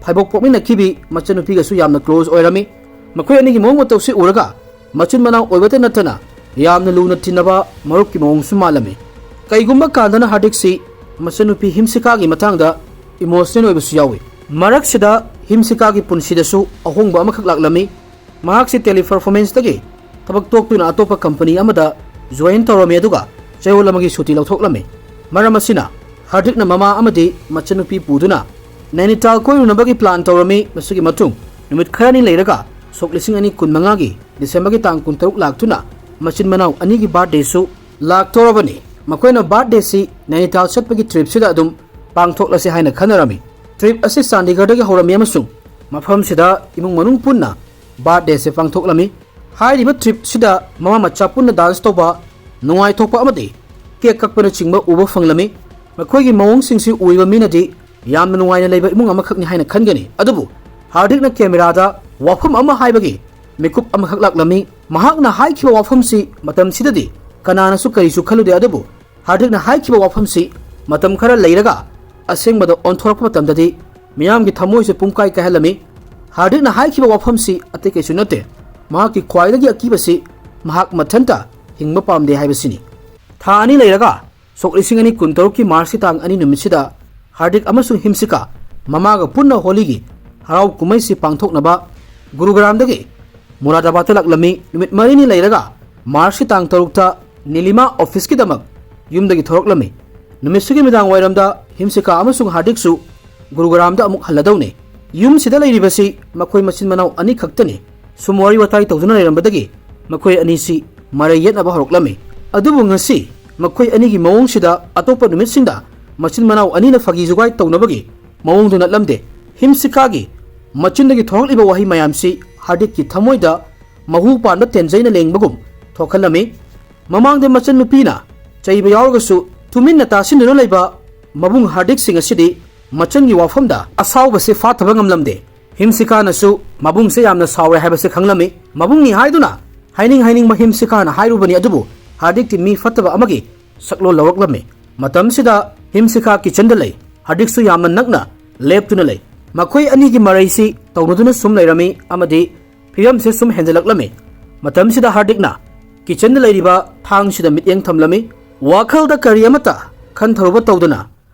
ꯐꯥꯏꯕꯣꯛ ꯄꯣꯛꯃꯤꯟꯅꯈꯤꯕꯤ ꯃꯆꯟꯅꯨꯄꯤꯒꯁꯨ ꯌꯥꯝꯅ ꯀ꯭ꯂꯣꯖ ꯑꯣꯏꯔꯝꯃꯤ꯫ ꯃꯈꯣꯏ ꯑꯅꯤꯒꯤ ꯃꯑꯣꯡ ꯃꯇꯧꯁꯤ ꯎꯔꯒ ꯃꯆꯤꯟ ꯃꯅꯥꯎ ꯑꯣꯏꯕꯇ ꯅꯠꯇꯅ ꯌꯥꯝꯅ ꯂꯨꯅ ꯇꯤꯟꯅꯕ ꯃꯔꯨꯞꯀꯤ ꯃꯑꯣꯡꯁꯨ ꯃꯥꯜꯂꯝꯃꯤ꯫ ꯀꯩꯒꯨꯝꯕ ꯀꯥꯟꯗꯅ ꯍꯥꯔꯗꯤꯛꯁꯤ ꯃꯆꯟꯅꯨꯄꯤ ꯍꯤꯝꯁꯤꯀꯥꯒꯤ ꯃꯇꯥꯡꯗ ꯏꯃꯣꯁꯅꯦꯜ ꯑꯣꯏꯕꯁꯨ ꯌꯥꯎꯏ꯫ ꯃꯔꯛꯁꯤꯗ ꯍꯤꯝꯁꯤꯀꯥꯒꯤ ꯄꯨꯟꯁꯤꯗꯁꯨ ꯑꯍꯣꯡꯕ ꯑꯃꯈꯛ ꯂꯥꯛꯂꯝꯃꯤ꯫ ꯃꯍꯥꯛꯁꯤ ꯇꯦꯂꯤꯄꯔꯐꯣꯔꯃꯦꯟꯁꯇꯒꯤ ꯊꯕꯛ ꯇꯣꯛꯇꯨꯅ ꯑꯇꯣꯞꯄ ꯀꯝꯄꯅꯤ ꯑꯃꯗ ꯖꯣꯏꯟ ꯇꯧꯔꯝꯃꯤ, ꯑꯗꯨꯒ ꯆꯌꯣꯜ ꯑꯃꯒꯤ ꯁꯨꯇꯤ ꯂꯧꯊꯣꯛꯂꯝꯃꯤ꯫ ꯃꯔꯝ ꯑꯁꯤꯅ ꯍꯥꯔꯗꯤꯛꯅ ꯃꯃꯥ ꯑꯃꯗꯤ ꯃꯆꯟꯅꯨꯄꯤ ꯄꯨꯗꯨꯅ ꯅꯩꯅꯤꯇꯥꯜ ꯀꯣꯏꯔꯨꯅꯕꯒꯤ ꯄ꯭ꯂꯥꯟ ꯇꯧꯔꯝꯃꯤ꯫ ꯃꯁꯤꯒꯤ ꯃꯇꯨꯡ ꯅꯨꯃꯤꯠ ꯈꯔꯅꯤ ꯂꯩꯔꯒ ꯁꯣꯛ ꯂꯤꯁꯤꯡ ꯑꯅꯤ ꯀꯨꯟꯃꯉꯥꯒꯤ ꯗꯤꯁꯦꯝꯕꯔꯒꯤ ꯇꯥꯡ ꯀꯨꯟꯇꯔꯨꯛ ꯂꯥꯛꯇꯨꯅ ꯃꯆꯤꯟ ꯃꯅꯥꯎ ꯑꯅꯤꯒꯤ ꯕꯥꯔꯊꯗꯦꯁꯨ ꯂꯥꯛꯇꯧꯔꯕꯅꯤ꯫ ꯃꯈꯣꯏꯅ ꯕꯥꯔꯊꯗꯦꯁꯤ ꯅꯩꯅꯤꯇꯥꯜ ꯆꯠꯄꯒꯤ ꯇ꯭ꯔꯤꯞꯁꯤꯗ ꯑꯗꯨꯝ ꯄꯥꯡꯊꯣꯛꯂꯁꯤ ꯍꯥꯏꯅ ꯈꯟꯅꯔꯝꯃꯤ꯫ ꯇ꯭ꯔꯤꯞ ꯑꯁꯤ ꯆꯥꯟꯗꯤꯒꯔꯗꯒꯤ ꯍꯧꯔꯝꯃꯤ ꯑꯃꯁꯨꯡ ꯃꯐꯝꯁꯤꯗ ꯏꯃꯨꯡ ꯃꯅꯨꯡ ꯄꯨꯟꯅ ꯕꯥꯔꯊꯗꯦꯁꯦ ꯄꯥꯡꯊꯣꯛꯂꯝꯃꯤ꯫ ꯍꯥꯏꯔꯤꯕ ꯇ꯭ꯔꯤꯞꯁꯤꯗ ꯃꯃꯥ ꯃꯆꯥ ꯄꯨꯟꯅ ꯗꯥꯟꯁ ꯇꯧꯕ, ꯅꯨꯡꯉꯥꯏꯊꯣꯛꯄ ꯑꯃꯗꯤ ꯀꯦꯛ ꯀꯛꯄꯅꯆꯤꯡꯕ ꯎꯕ ꯐꯪꯂꯝꯃꯤ꯫ ꯃꯈꯣꯏꯒꯤ ꯃꯑꯣꯡꯁꯤꯡꯁꯤ ꯎꯔꯤꯕ ꯃꯤꯅꯗꯤ ꯌꯥꯝꯅ ꯅꯨꯡꯉꯥꯏꯅ ꯂꯩꯕ ꯏꯃꯨꯡ ꯑꯃꯈꯛꯅꯤ ꯍꯥꯏꯅ ꯈꯟꯒꯅꯤ꯫ ꯑꯗꯨꯕꯨ ꯍꯥꯔꯗꯤꯛꯅ ꯀꯦꯃꯦꯔꯥꯗ ꯋꯥꯐꯝ ꯑꯃ ꯍꯥꯏꯕꯒꯤ ꯃꯤꯀꯨꯞ ꯑꯃꯈꯛ ꯂꯥꯛꯂꯝꯃꯤ꯫ ꯃꯍꯥꯛꯅ ꯍꯥꯏꯈꯤꯕ ꯋꯥꯐꯝꯁꯤ ꯃꯇꯝꯁꯤꯗꯗꯤ ꯀꯅꯥꯅꯁꯨ ꯀꯔꯤꯁꯨ ꯈꯜꯂꯨꯗꯦ, ꯑꯗꯨꯕꯨ ꯍꯥꯔꯗꯤꯛꯅ ꯍꯥꯏꯈꯤꯕ ꯋꯥꯐꯝꯁꯤ ꯃꯇꯝ ꯈꯔ ꯂꯩꯔꯒ ꯑꯁꯦꯡꯕꯗ ꯑꯣꯟꯊꯣꯔꯛꯄ ꯃꯇꯝꯗꯗꯤ ꯃꯤꯌꯥꯝꯒꯤ ꯊꯃꯣꯏꯁꯦ ꯄꯨꯡꯀꯥꯏ ꯀꯥꯏꯍꯜꯂꯝꯃꯤ꯫ ꯍꯥꯔꯗꯤꯛꯅ ꯍꯥꯏꯈꯤꯕ ꯋꯥꯐꯝꯁꯤ ꯑꯇꯩ ꯀꯩꯁꯨ ꯅꯠꯇꯦ, ꯃꯍꯥꯛꯀꯤ ꯈ꯭ꯋꯥꯏꯗꯒꯤ ꯑꯀꯤꯕꯁꯤ ꯃꯍꯥꯛ ꯃꯊꯟꯇ ꯍꯤꯡꯕ ꯄꯥꯝꯗꯦ ꯍꯥꯏꯕꯁꯤꯅꯤ꯫ ꯊꯥ ꯑꯅꯤ ꯂꯩꯔꯒ, ꯁꯣꯛ ꯂꯤꯁꯤꯡ ꯑꯅꯤ ꯀꯨꯟ ꯇꯔꯨꯛꯀꯤ ꯃꯥꯔꯆꯀꯤ ꯇꯥꯡ ꯑꯅꯤ ꯅꯨꯃꯤꯠꯁꯤꯗ ꯍꯥꯔꯗꯤꯛ ꯑꯃꯁꯨꯡ ꯍꯤꯝꯁꯤꯀꯥ ꯃꯃꯥꯒ ꯄꯨꯟꯅ ꯍꯣꯂꯤꯒꯤ ꯍꯔꯥꯎ ꯀꯨꯝꯍꯩꯁꯤ ꯄꯥꯡꯊꯣꯛꯅꯕ ꯒꯨꯔꯨꯒ꯭ꯔꯥꯝꯗꯒꯤ ꯃꯨꯔꯥꯗꯥꯕꯥꯗꯇ ꯂꯥꯛꯂꯝꯃꯤ꯫ ꯅꯨꯃꯤꯠ ꯃꯔꯤꯅꯤ ꯂꯩꯔꯒ ꯃꯥꯔꯆꯀꯤ ꯇꯥꯡ ꯇꯔꯨꯛꯇ ꯅꯤꯂꯤꯃꯥ ꯑꯣꯐꯤꯁꯀꯤꯗꯃꯛ ꯌꯨꯝꯗꯒꯤ ꯊꯣꯔꯛꯂꯝꯃꯤ꯫ ꯅꯨꯃꯤꯠꯁꯤꯒꯤ ꯃꯤꯗꯥꯡ ꯋꯥꯏꯔꯝꯗ ꯍꯤꯝꯁꯤꯀꯥ ꯑꯃꯁꯨꯡ ꯍꯥꯔꯗꯤꯛꯁꯨ ꯒꯨꯔꯨꯒ꯭ꯔꯥꯝꯗ ꯑꯃꯨꯛ ꯍꯜꯂꯗꯧꯅꯤ꯫ ꯌꯨꯝꯁꯤꯗ ꯂꯩꯔꯤꯕꯁꯤ ꯃꯈꯣꯏ ꯃꯆꯤꯟ ꯃꯅꯥꯎ ꯑꯅꯤ ꯈꯛꯇꯅꯤ꯫ ꯁꯨꯝ ꯋꯥꯔꯤ ꯋꯥꯇꯥꯏ ꯇꯧꯗꯨꯅ ꯂꯩꯔꯝꯕꯗꯒꯤ ꯃꯈꯣꯏ ꯑꯅꯤꯁꯤ ꯃꯔꯩ ꯌꯦꯠꯅꯕ ꯍꯧꯔꯛꯂꯝꯃꯤ꯫ ꯑꯗꯨꯕꯨ ꯉꯁꯤ ꯃꯈꯣꯏ ꯑꯅꯤꯒꯤ ꯃꯑꯣꯡꯁꯤꯗ ꯑꯇꯣꯞꯄ ꯅꯨꯃꯤꯠꯁꯤꯡꯗ ꯃꯆꯤꯟ ꯃꯅꯥꯎ ꯑꯅꯤꯅ ꯐꯥꯒꯤ ꯖꯨꯒꯥꯏ ꯇꯧꯅꯕꯒꯤ ꯃꯑꯣꯡꯗꯨ ꯅꯠꯂꯝꯗꯦ꯫ ꯍꯤꯝꯁꯤꯀꯥꯒꯤ ꯃꯆꯤꯟꯗꯒꯤ ꯊꯣꯔꯛꯂꯤꯕ ꯋꯥꯍꯩ ꯃꯌꯥꯝꯁꯤ ꯍꯥꯔꯗꯤꯛꯀꯤ ꯊꯃꯣꯏꯗ ꯃꯍꯨ ꯄꯥꯟꯕ ꯇꯦꯟꯖꯩꯅ ꯂꯦꯡꯕꯒꯨꯝ ꯊꯣꯛꯍꯜꯂꯝꯃꯤ꯫ ꯃꯃꯥꯡꯗ ꯃꯆꯟꯅꯨꯄꯤꯅ ꯆꯩꯕ ꯌꯥꯎꯔꯒꯁꯨ ꯇꯨꯃꯤꯟꯅ ꯇꯥꯁꯤꯟꯗꯨꯅ ꯂꯩꯕ ꯃꯕꯨꯡ ꯍꯥꯔꯗꯤꯛꯁꯤꯡ ꯑꯁꯤꯗꯤ ꯃꯆꯟꯒꯤ ꯋꯥꯐꯝꯗ ꯑꯁꯥꯎꯕꯁꯤ ꯐꯥꯊꯕ ꯉꯝꯂꯝꯗꯦ꯫ ꯍꯤꯝꯁꯤꯀꯥꯅꯁꯨ ꯃꯕꯨꯡꯁꯦ ꯌꯥꯝꯅ ꯁꯥꯎꯔꯦ ꯍꯥꯏꯕꯁꯦ ꯈꯪꯂꯝꯃꯤ꯫ ꯃꯕꯨꯡꯅꯤ ꯍꯥꯏꯗꯨꯅ ꯍꯥꯏꯅꯤꯡ ꯍꯥꯏꯅꯤꯡꯕ ꯍꯤꯝꯁꯤꯀꯥꯅ ꯍꯥꯏꯔꯨꯕꯅꯤ, ꯑꯗꯨꯕꯨ ꯍꯥꯔꯗꯤꯛꯇꯤ ꯃꯤ ꯐꯠꯇꯕ ꯑꯃꯒꯤ ꯁꯛꯂꯣꯟ ꯂꯧꯔꯛꯂꯝꯃꯤ꯫ ꯃꯇꯝꯁꯤꯗ ꯍꯤꯝꯁꯤꯀꯥ ꯀꯤꯆꯟꯗ ꯂꯩ꯫ ꯍꯥꯔꯗꯤꯛꯁꯨ ꯌꯥꯝꯅ ꯅꯛꯅ ꯂꯦꯞꯇꯨꯅ ꯂꯩ꯫ ꯃꯈꯣꯏ ꯑꯅꯤꯒꯤ ꯃꯔꯩꯁꯤ ꯇꯧꯅꯗꯨꯅ ꯁꯨꯝ ꯂꯩꯔꯝꯃꯤ ꯑꯃꯗꯤ ꯐꯤꯕꯝꯁꯦ ꯁꯨꯝ ꯍꯦꯟꯖꯜꯂꯛꯂꯝꯃꯤ꯫ ꯃꯇꯝꯁꯤꯗ ꯍꯥꯔꯗꯤꯛꯅ ꯀꯤꯆꯟꯗ ꯂꯩꯔꯤꯕ ꯊꯥꯡꯁꯤꯗ ꯃꯤꯠꯌꯦꯡ ꯊꯝꯂꯝꯃꯤ꯫ ꯋꯥꯈꯜꯗ ꯀꯔꯤ ꯑꯃꯠꯇ ꯈꯟꯊꯔꯨꯕ ꯇꯧꯗꯅ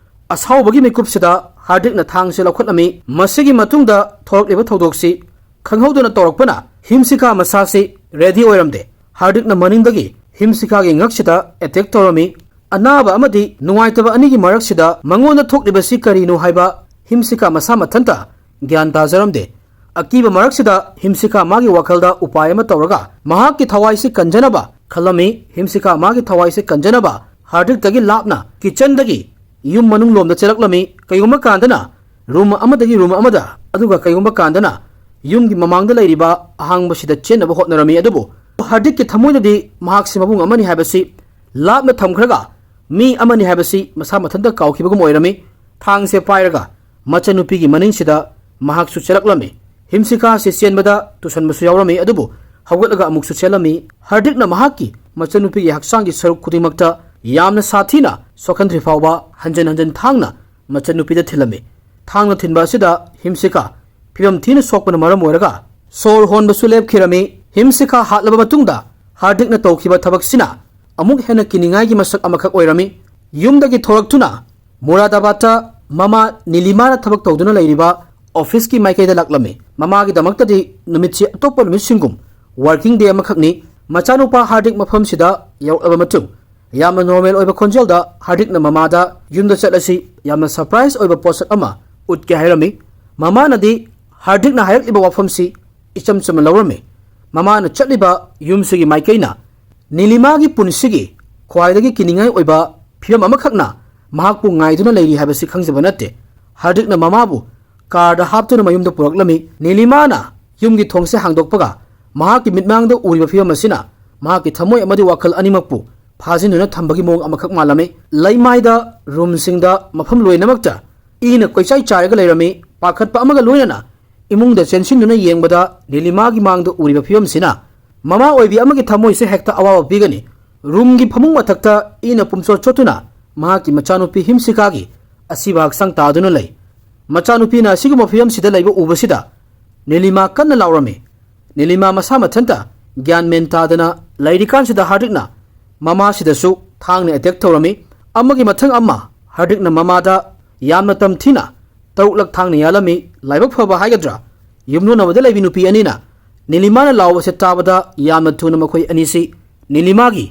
ꯑꯁꯥꯎꯕꯒꯤ ꯃꯤꯀꯨꯞꯁꯤꯗ ꯍꯥꯔꯗꯤꯛꯅ ꯊꯥꯡꯁꯦ ꯂꯧꯈꯠꯂꯝꯃꯤ꯫ ꯃꯁꯤꯒꯤ ꯃꯇꯨꯡꯗ ꯊꯣꯔꯛꯂꯤꯕ ꯊꯧꯗꯣꯛꯁꯤ ꯈꯪꯍꯧꯗꯅ ꯇꯧꯔꯛꯄꯅ ꯍꯤꯝꯁꯤꯀꯥ ꯃꯁꯥꯁꯤ ꯔꯦꯗꯤ ꯑꯣꯏꯔꯝꯗꯦ꯫ ꯍꯥꯔꯗꯤꯛꯅ ꯃꯅꯤꯡꯗꯒꯤ ꯍꯤꯝꯁꯤꯀꯥꯒꯤ ꯉꯛꯁꯤꯗ ꯑꯦꯇꯦꯛ ꯇꯧꯔꯝꯃꯤ꯫ ꯑꯅꯥꯕ ꯑꯃꯗꯤ ꯅꯨꯡꯉꯥꯏꯇꯕ ꯑꯅꯤꯒꯤ ꯃꯔꯛꯁꯤꯗ ꯃꯉꯣꯟꯗ ꯊꯣꯛꯂꯤꯕꯁꯤ ꯀꯔꯤꯅꯣ ꯍꯥꯏꯕ ꯍꯤꯝꯁꯤꯀꯥ ꯃꯁꯥ ꯃꯊꯟꯇ ꯒ꯭ꯌꯥꯟ ꯇꯥꯖꯔꯝꯗꯦ꯫ ꯑꯀꯤꯕ ꯃꯔꯛꯁꯤꯗ ꯍꯤꯝꯁꯤꯀꯥ ꯃꯥꯒꯤ ꯋꯥꯈꯜꯗ ꯎꯄꯥꯏ ꯑꯃ ꯇꯧꯔꯒ ꯃꯍꯥꯛꯀꯤ ꯊꯋꯥꯏꯁꯤ ꯀꯟꯖꯅꯕ ꯈꯜꯂꯝꯃꯤ꯫ ꯍꯤꯝꯁꯤꯀꯥ ꯃꯥꯒꯤ ꯊꯋꯥꯏꯁꯤ ꯀꯟꯖꯅꯕ ꯍꯥꯔꯗꯤꯛꯇꯒꯤ ꯂꯥꯞꯅ ꯀꯤꯆꯟꯗꯒꯤ ꯌꯨꯝ ꯃꯅꯨꯡ ꯂꯣꯝꯗ ꯆꯦꯜꯂꯛꯂꯝꯃꯤ꯫ ꯀꯩꯒꯨꯝꯕ ꯀꯥꯟꯗꯅ ꯔꯨꯝ ꯑꯃꯗꯒꯤ ꯔꯨꯝ ꯑꯃꯗ, ꯑꯗꯨꯒ ꯀꯩꯒꯨꯝꯕ ꯀꯥꯟꯗꯅ ꯌꯨꯝꯒꯤ ꯃꯃꯥꯡꯗ ꯂꯩꯔꯤꯕ ꯑꯍꯥꯡꯕꯁꯤꯗ ꯆꯦꯟꯅꯕ ꯍꯣꯠꯅꯔꯝꯃꯤ꯫ ꯑꯗꯨꯕꯨ ꯍꯥꯔꯗꯤꯛꯀꯤ ꯊꯃꯣꯏꯗꯗꯤ ꯃꯍꯥꯛꯁꯤ ꯃꯕꯨꯡ ꯑꯃꯅꯤ ꯍꯥꯏꯕꯁꯤ ꯂꯥꯞꯅ ꯊꯝꯈ꯭ꯔꯒ ꯃꯤ ꯑꯃꯅꯤ ꯍꯥꯏꯕꯁꯤ ꯃꯁꯥ ꯃꯊꯟꯇ ꯀꯥꯎꯈꯤꯕꯒꯨꯝ ꯑꯣꯏꯔꯝꯃꯤ꯫ ꯊꯥꯡꯁꯦ ꯄꯥꯏꯔꯒ ꯃꯆꯟꯅꯨꯄꯤꯒꯤ ꯃꯅꯤꯡꯁꯤꯗ ꯃꯍꯥꯛꯁꯨ ꯆꯦꯜꯂꯛꯂꯝꯃꯤ꯫ ꯍꯤꯝꯁꯤꯀꯥꯁꯤ ꯆꯦꯟꯕꯗ ꯇꯨꯁꯟꯕꯁꯨ ꯌꯥꯎꯔꯝꯃꯤ, ꯑꯗꯨꯕꯨ ꯍꯧꯒꯠꯂꯒ ꯑꯃꯨꯛꯁꯨ ꯆꯦꯜꯂꯝꯃꯤ꯫ ꯍꯥꯔꯗꯤꯛꯅ ꯃꯍꯥꯛꯀꯤ ꯃꯆꯟꯅꯨꯄꯤꯒꯤ ꯍꯛꯆꯥꯡꯒꯤ ꯁꯔꯨꯛ ꯈꯨꯗꯤꯡꯃꯛꯇ ꯌꯥꯝꯅ ꯁꯥꯊꯤꯅ ꯁꯣꯛꯍꯟꯗ꯭ꯔꯤ ꯐꯥꯎꯕ ꯍꯟꯖꯟ ꯍꯟꯖꯟ ꯊꯥꯡꯅ ꯃꯆꯟꯅꯨꯄꯤꯗ ꯊꯤꯜꯂꯝꯃꯤ꯫ ꯊꯥꯡꯅ ꯊꯤꯟꯕ ꯑꯁꯤꯗ ꯍꯤꯝꯁꯤꯀꯥ ꯐꯤꯕꯝ ꯊꯤꯅ ꯁꯣꯛꯄꯅ ꯃꯔꯝ ꯑꯣꯏꯔꯒ ꯁꯣꯔ ꯍꯣꯟꯕꯁꯨ ꯂꯦꯞꯈꯤꯔꯝꯃꯤ꯫ ꯍꯤꯝꯁꯤꯈꯥ ꯍꯥꯠꯂꯕ ꯃꯇꯨꯡꯗ ꯍꯥꯔꯗꯤꯛꯅ ꯇꯧꯈꯤꯕ ꯊꯕꯛꯁꯤꯅ ꯑꯃꯨꯛ ꯍꯦꯟꯅ ꯀꯤꯅꯤꯡꯉꯥꯏꯒꯤ ꯃꯁꯛ ꯑꯃꯈꯛ ꯑꯣꯏꯔꯝꯃꯤ꯫ ꯌꯨꯝꯗꯒꯤ ꯊꯣꯔꯛꯇꯨꯅ ꯃꯨꯔꯥꯗꯥꯕꯥꯗꯇ ꯃꯃꯥ ꯅꯤꯂꯤꯃꯥꯅ ꯊꯕꯛ ꯇꯧꯗꯨꯅ ꯂꯩꯔꯤꯕ ꯑꯣꯐꯤꯁꯀꯤ ꯃꯥꯏꯀꯩꯗ ꯂꯥꯛꯂꯝꯃꯤ꯫ ꯃꯃꯥꯒꯤꯗꯃꯛꯇꯗꯤ ꯅꯨꯃꯤꯠꯁꯤ ꯑꯇꯣꯞꯄ ꯅꯨꯃꯤꯠꯁꯤꯡꯒꯨꯝ ꯋꯥꯔꯀꯤꯡ ꯗꯦ ꯑꯃꯈꯛꯅꯤ꯫ ꯃꯆꯥꯅꯨꯄꯥ ꯍꯥꯔꯗꯤꯛ ꯃꯐꯝꯁꯤꯗ ꯌꯧꯔꯛꯂꯕ ꯃꯇꯨꯡ ꯌꯥꯝꯅ ꯅꯣꯔꯃꯦꯜ ꯑꯣꯏꯕ ꯈꯣꯟꯖꯦꯜꯗ ꯍꯥꯔꯗꯤꯛꯅ ꯃꯃꯥꯗ ꯌꯨꯝꯗ ꯆꯠꯂꯁꯤ, ꯌꯥꯝꯅ ꯁꯔꯄ꯭ꯔꯥꯏꯖ ꯑꯣꯏꯕ ꯄꯣꯠꯁꯛ ꯑꯃ ꯎꯠꯀꯦ ꯍꯥꯏꯔꯝꯃꯤ꯫ ꯃꯃꯥꯅꯗꯤ ꯍꯥꯔꯗꯤꯛꯅ ꯍꯥꯏꯔꯛꯂꯤꯕ ꯋꯥꯐꯝꯁꯤ ꯏꯆꯝ ꯆꯝꯅ ꯂꯧꯔꯝꯃꯤ꯫ ꯃꯃꯥꯅ ꯆꯠꯂꯤꯕ ꯌꯨꯝꯁꯤꯒꯤ ꯃꯥꯏꯀꯩꯅ ꯅꯤꯂꯤꯃꯥꯒꯤ ꯄꯨꯟꯁꯤꯒꯤ ꯈ꯭ꯋꯥꯏꯗꯒꯤ ꯀꯤꯅꯤꯡꯉꯥꯏ ꯑꯣꯏꯕ ꯐꯤꯕꯝ ꯑꯃꯈꯛꯅ ꯃꯍꯥꯛꯄꯨ ꯉꯥꯏꯗꯨꯅ ꯂꯩꯔꯤ ꯍꯥꯏꯕꯁꯤ ꯈꯪꯖꯕ ꯅꯠꯇꯦ꯫ ꯍꯥꯔꯗꯤꯛꯅ ꯃꯃꯥꯕꯨ ꯀꯥꯔꯗ ꯍꯥꯞꯇꯨꯅ ꯃꯌꯨꯝꯗ ꯄꯨꯔꯛꯂꯝꯃꯤ꯫ ꯅꯤꯂꯤꯃꯥꯅ ꯌꯨꯝꯒꯤ ꯊꯣꯡꯁꯦ ꯍꯥꯡꯗꯣꯛꯄꯒ ꯃꯍꯥꯛꯀꯤ ꯃꯤꯠꯃꯥꯡꯗ ꯎꯔꯤꯕ ꯐꯤꯕꯝ ꯑꯁꯤꯅ ꯃꯍꯥꯛꯀꯤ ꯊꯃꯣꯏ ꯑꯃꯗꯤ ꯋꯥꯈꯜ ꯑꯅꯤꯃꯛꯄꯨ ꯐꯥꯖꯤꯟꯗꯨꯅ ꯊꯝꯕꯒꯤ ꯃꯑꯣꯡ ꯑꯃꯈꯛ ꯃꯥꯜꯂꯝꯃꯤ꯫ ꯂꯩꯃꯥꯏꯗ, ꯔꯨꯝꯁꯤꯡꯗ, ꯃꯐꯝ ꯂꯣꯏꯅꯃꯛꯇ ꯏꯅ ꯀꯣꯏꯆꯥꯏ ꯆꯥꯏꯔꯒ ꯂꯩꯔꯝꯃꯤ꯫ ꯄꯥꯈꯠꯄ ꯑꯃꯒ ꯂꯣꯏꯅꯅ ꯏꯃꯨꯡꯗ ꯆꯦꯟꯁꯤꯟꯗꯨꯅ ꯌꯦꯡꯕꯗ ꯅꯤꯂꯤꯃꯥꯒꯤ ꯃꯥꯡꯗ ꯎꯔꯤꯕ ꯐꯤꯕꯝꯁꯤꯅ ꯃꯃꯥ ꯑꯣꯏꯕꯤ ꯑꯃꯒꯤ ꯊꯃꯣꯏꯁꯦ ꯍꯦꯛꯇ ꯑꯋꯥꯕ ꯄꯤꯒꯅꯤ꯫ ꯔꯨꯝꯒꯤ ꯐꯃꯨꯡ ꯃꯊꯛꯇ ꯏꯅ ꯄꯨꯝꯆꯣꯠ ꯆꯣꯠꯇꯨꯅ ꯃꯍꯥꯛꯀꯤ ꯃꯆꯥꯅꯨꯄꯤ ꯍꯤꯝꯁꯤꯀꯥꯒꯤ ꯑꯁꯤꯕ ꯍꯛꯆꯥꯡ ꯇꯥꯗꯨꯅ ꯂꯩ꯫ ꯃꯆꯥꯅꯨꯄꯤꯅ ꯑꯁꯤꯒꯨꯝꯕ ꯐꯤꯕꯝꯁꯤꯗ ꯂꯩꯕ ꯎꯕꯁꯤꯗ ꯅꯤꯂꯤꯃꯥ ꯀꯟꯅ ꯂꯥꯎꯔꯝꯃꯤ꯫ ꯅꯤꯂꯤꯃꯥ ꯃꯁꯥ ꯃꯊꯟꯇ ꯒ꯭ꯌꯥꯟ ꯃꯦꯟ ꯇꯥꯗꯅ ꯂꯩꯔꯤꯀꯥꯟꯁꯤꯗ ꯍꯥꯔꯗꯤꯛꯅ ꯃꯃꯥꯁꯤꯗꯁꯨ ꯊꯥꯡꯅ ꯑꯦꯇꯦꯛ ꯇꯧꯔꯝꯃꯤ꯫ ꯑꯃꯒꯤ ꯃꯊꯪ ꯑꯃ ꯍꯥꯔꯗꯤꯛꯅ ꯃꯃꯥꯗ ꯌꯥꯝꯅ ꯇꯝꯊꯤꯅ ꯇꯔꯨꯛꯂꯛ ꯊꯥꯡꯅ ꯌꯥꯜꯂꯝꯃꯤ꯫ ꯂꯥꯏꯕꯛ ꯐꯕ ꯍꯥꯏꯒꯗ꯭ꯔꯥ, ꯌꯨꯝꯂꯣꯟꯅꯕꯗ ꯂꯩꯕꯤ ꯅꯨꯄꯤ ꯑꯅꯤꯅ ꯅꯤꯂꯤꯃꯥꯅ ꯂꯥꯎꯕꯁꯦ ꯇꯥꯕꯗ ꯌꯥꯝꯅ ꯊꯨꯅ ꯃꯈꯣꯏ ꯑꯅꯤꯁꯤ ꯅꯤꯂꯤꯃꯥꯒꯤ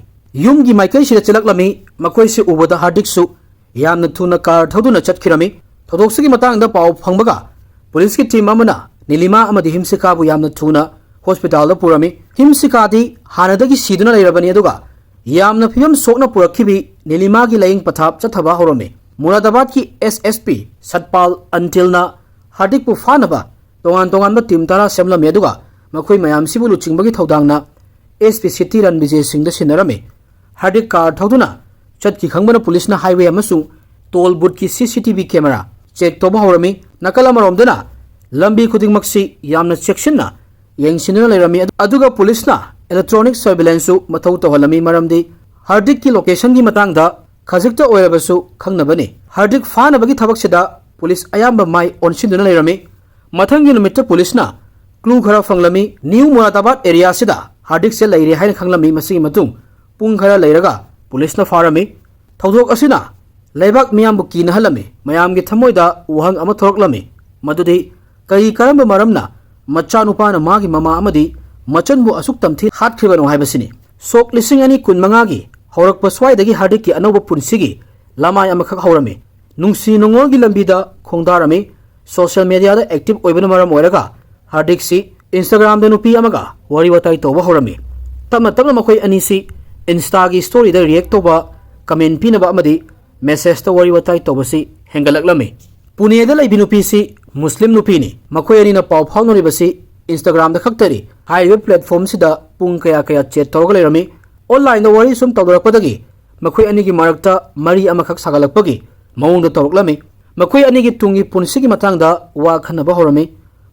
ꯌꯨꯝꯒꯤ ꯃꯥꯏꯀꯩꯁꯤꯗ ꯆꯦꯜꯂꯛꯂꯝꯃꯤ꯫ ꯃꯈꯣꯏꯁꯤ ꯎꯕꯗ ꯍꯥꯔꯗꯤꯛꯁꯨ ꯌꯥꯝꯅ ꯊꯨꯅ ꯀꯥꯔ ꯊꯧꯗꯨꯅ ꯆꯠꯈꯤꯔꯝꯃꯤ꯫ ꯊꯧꯗꯣꯛꯁꯤꯒꯤ ꯃꯇꯥꯡꯗ ꯄꯥꯎ ꯐꯪꯕꯒ ꯄꯨꯂꯤꯁꯀꯤ ꯇꯤꯝ ꯑꯃꯅ ꯅꯤꯂꯤꯃꯥ ꯑꯃꯗꯤ ꯍꯤꯝꯁꯤꯀꯥꯕꯨ ꯌꯥꯝꯅ ꯊꯨꯅ ꯍꯣꯁꯄꯤꯇꯥꯜꯗ ꯄꯨꯔꯝꯃꯤ꯫ ꯍꯤꯝꯁꯤꯀꯥꯗꯤ ꯍꯥꯟꯅꯗꯒꯤ ꯁꯤꯗꯨꯅ ꯂꯩꯔꯕꯅꯤ, ꯑꯗꯨꯒ ꯌꯥꯝꯅ ꯐꯤꯕꯝ ꯁꯣꯛꯅ ꯄꯨꯔꯛꯈꯤꯕꯤ ꯅꯤꯂꯤꯃꯥꯒꯤ ꯂꯥꯌꯦꯡ ꯄꯊꯥꯞ ꯆꯠꯊꯕ ꯍꯧꯔꯝꯃꯤ꯫ ꯃꯨꯔꯥꯗꯥꯕꯥꯗꯀꯤ ꯑꯦꯁ ꯑꯦꯁ ꯄꯤ ꯁꯠꯄꯥꯜ ꯑꯟꯇꯤꯜꯅ ꯍꯥꯔꯗꯤꯛꯄꯨ ꯐꯥꯅꯕ ꯇꯣꯉꯥꯟ ꯇꯣꯉꯥꯟꯕ ꯇꯤꯝ ꯇꯔꯥ ꯁꯦꯝꯂꯝꯃꯤ, ꯑꯗꯨꯒ ꯃꯈꯣꯏ ꯃꯌꯥꯝꯁꯤꯕꯨ ꯂꯨꯆꯤꯡꯕꯒꯤ ꯊꯧꯗꯥꯡꯅ S P city Ran Bijay ꯁꯤꯡꯗ ꯁꯤꯟꯅꯔꯝꯃꯤ꯫ ꯍꯥꯔꯗꯤꯛ ꯀꯥꯔ ꯊꯧꯗꯨꯅ ꯆꯠꯈꯤ ꯈꯪꯕꯅ ꯄꯨꯂꯤꯁꯅ ꯍꯥꯏꯋꯦ ꯑꯃꯁꯨꯡ ꯇꯣꯜ ꯕꯨꯠꯀꯤ ꯁꯤ C T V camera check ꯇꯧꯕ ꯍꯧꯔꯝꯃꯤ꯫ ꯅꯥꯀꯜ ꯑꯃꯔꯣꯝꯗꯅ ꯂꯝꯕꯤ ꯈꯨꯗꯤꯡꯃꯛꯁꯤ ꯌꯥꯝꯅ ꯆꯦꯛꯁꯤꯟꯅ ꯌꯦꯡꯁꯤꯟꯗꯨꯅ ꯂꯩꯔꯝꯃꯤ, ꯑꯗꯨꯒ ꯄꯨꯂꯤꯁꯅ ꯏꯂꯦꯛꯇ꯭ꯔꯣꯅꯤꯛ ꯁꯔꯚꯤꯂꯦꯟꯁꯁꯨ ꯃꯊꯧ ꯇꯧꯍꯜꯂꯝꯃꯤ, ꯃꯔꯝꯗꯤ ꯍꯥꯔꯗꯤꯛꯀꯤ ꯂꯣꯀꯦꯁꯟꯒꯤ ꯃꯇꯥꯡꯗ ꯈꯖꯤꯛꯇ ꯑꯣꯏꯔꯕꯁꯨ ꯈꯪꯅꯕꯅꯤ꯫ ꯍꯥꯔꯗꯤꯛ ꯐꯥꯅꯕꯒꯤ ꯊꯕꯛꯁꯤꯗ ꯄꯨꯂꯤꯁ ꯑꯌꯥꯝꯕ ꯃꯥꯏ ꯑꯣꯟꯁꯤꯟꯗꯨꯅ ꯂꯩꯔꯝꯃꯤ꯫ ꯃꯊꯪꯒꯤ ꯅꯨꯃꯤꯠꯇ ꯄꯨꯂꯤꯁꯅ clue ꯈꯔ ꯐꯪꯂꯝꯃꯤ꯫ ꯅ꯭ꯌꯨ ꯃꯨꯔꯥꯗꯥꯕꯥꯗ ꯑꯦꯔꯤꯌꯥꯁꯤꯗ ꯍꯥꯔꯗꯤꯛꯁꯦ ꯂꯩꯔꯦ ꯍꯥꯏꯅ ꯈꯪꯂꯝꯃꯤ꯫ ꯃꯁꯤꯒꯤ ꯃꯇꯨꯡ ꯄꯨꯡ ꯈꯔ ꯂꯩꯔꯒ ꯄꯨꯂꯤꯁꯅ ꯐꯥꯔꯝꯃꯤ꯫ ꯊꯧꯗꯣꯛ ꯑꯁꯤꯅ ꯂꯩꯕꯥꯛ ꯃꯤꯌꯥꯝꯕꯨ ꯀꯤꯅꯍꯜꯂꯝꯃꯤ꯫ ꯃꯌꯥꯝꯒꯤ ꯊꯃꯣꯏꯗ ꯋꯥꯍꯪ ꯑꯃ ꯊꯣꯛꯂꯛꯂꯝꯃꯤ, ꯃꯗꯨꯗꯤ ꯀꯔꯤ ꯀꯔꯝꯕ ꯃꯔꯝꯅ ꯃꯆꯥꯅꯨꯄꯥꯅ ꯃꯥꯒꯤ ꯃꯃꯥ ꯑꯃꯗꯤ ꯃꯆꯟꯕꯨ ꯑꯁꯨꯛ ꯇꯝꯊꯤ ꯍꯥꯠꯈ꯭ꯔꯤꯕꯅꯣ ꯍꯥꯏꯕꯁꯤꯅꯤ꯫ ꯁꯣꯛ ꯂꯤꯁꯤꯡ ꯑꯅꯤ ꯀꯨꯟꯃꯉꯥꯒꯤ ꯍꯧꯔꯛꯄ ꯁ꯭ꯋꯥꯏꯗꯒꯤ ꯍꯥꯔꯗꯤꯛꯀꯤ ꯑꯅꯧꯕ ꯄꯨꯟꯁꯤꯒꯤ ꯂꯃꯥꯏ ꯑꯃꯈꯛ ꯍꯧꯔꯝꯃꯤ꯫ ꯅꯨꯡꯁꯤ ꯅꯨꯡꯉꯣꯜꯒꯤ ꯂꯝꯕꯤꯗ ꯈꯣꯡꯗꯥꯔꯝꯃꯤ꯫ ꯁꯣꯁꯤꯌꯦꯜ ꯃꯦꯗꯤꯌꯥꯗ ꯑꯦꯛꯇꯤꯚ ꯑꯣꯏꯕꯅ ꯃꯔꯝ ꯑꯣꯏꯔꯒ ꯍꯥꯔꯗꯤꯛꯁꯤ ꯏꯟꯁꯇꯥꯒ꯭ꯔꯥꯝꯗ ꯅꯨꯄꯤ ꯑꯃꯒ ꯋꯥꯔꯤ ꯋꯥꯇꯥꯏ ꯇꯧꯕ ꯍꯧꯔꯝꯃꯤ꯫ ꯇꯞꯅ ꯇꯞꯅ ꯃꯈꯣꯏ ꯑꯅꯤꯁꯤ ꯏꯟꯁꯇꯥꯒꯤ ꯁ꯭ꯇꯣꯔꯤꯗ ꯔꯤꯌꯦꯛ ꯇꯧꯕ, ꯀꯃꯦꯟ ꯄꯤꯅꯕ ꯑꯃꯗꯤ ꯃꯦꯁꯦꯖꯇ ꯋꯥꯔꯤ ꯋꯥꯇꯥꯏ ꯇꯧꯕꯁꯤ ꯍꯦꯟꯒꯠꯂꯛꯂꯝꯃꯤ꯫ ꯄꯨꯅꯦꯗ ꯂꯩꯕꯤ ꯅꯨꯄꯤꯁꯤ ꯃꯨꯁꯂꯤꯝ ꯅꯨꯄꯤꯅꯤ꯫ ꯃꯈꯣꯏ ꯑꯅꯤꯅ ꯄꯥꯎ ꯐꯥꯎꯅꯔꯤꯕꯁꯤ ꯏꯟꯁꯇꯥꯒ꯭ꯔꯥꯝꯗ ꯈꯛꯇꯅꯤ꯫ ꯍꯥꯏꯔꯤꯕ ꯄ꯭ꯂꯦꯠꯐꯣꯝꯁꯤꯗ ꯄꯨꯡ ꯀꯌꯥ ꯀꯌꯥ ꯆꯦꯠ ꯇꯧꯔꯒ ꯂꯩꯔꯝꯃꯤ꯫ ꯑꯣꯟꯂꯥꯏꯟꯗ ꯋꯥꯔꯤ ꯁꯨꯝ ꯇꯧꯅꯔꯛꯄꯗꯒꯤ ꯃꯈꯣꯏ ꯑꯅꯤꯒꯤ ꯃꯔꯛꯇ ꯃꯔꯤ ꯑꯃꯈꯛ ꯁꯥꯒꯠꯂꯛꯄꯒꯤ ꯃꯑꯣꯡꯗ ꯇꯧꯔꯛꯂꯝꯃꯤ꯫ ꯃꯈꯣꯏ ꯑꯅꯤꯒꯤ ꯇꯨꯡꯒꯤ ꯄꯨꯟꯁꯤꯒꯤ ꯃꯇꯥꯡꯗ ꯋꯥ ꯈꯟꯅꯕ ꯍꯧꯔꯝꯃꯤ꯫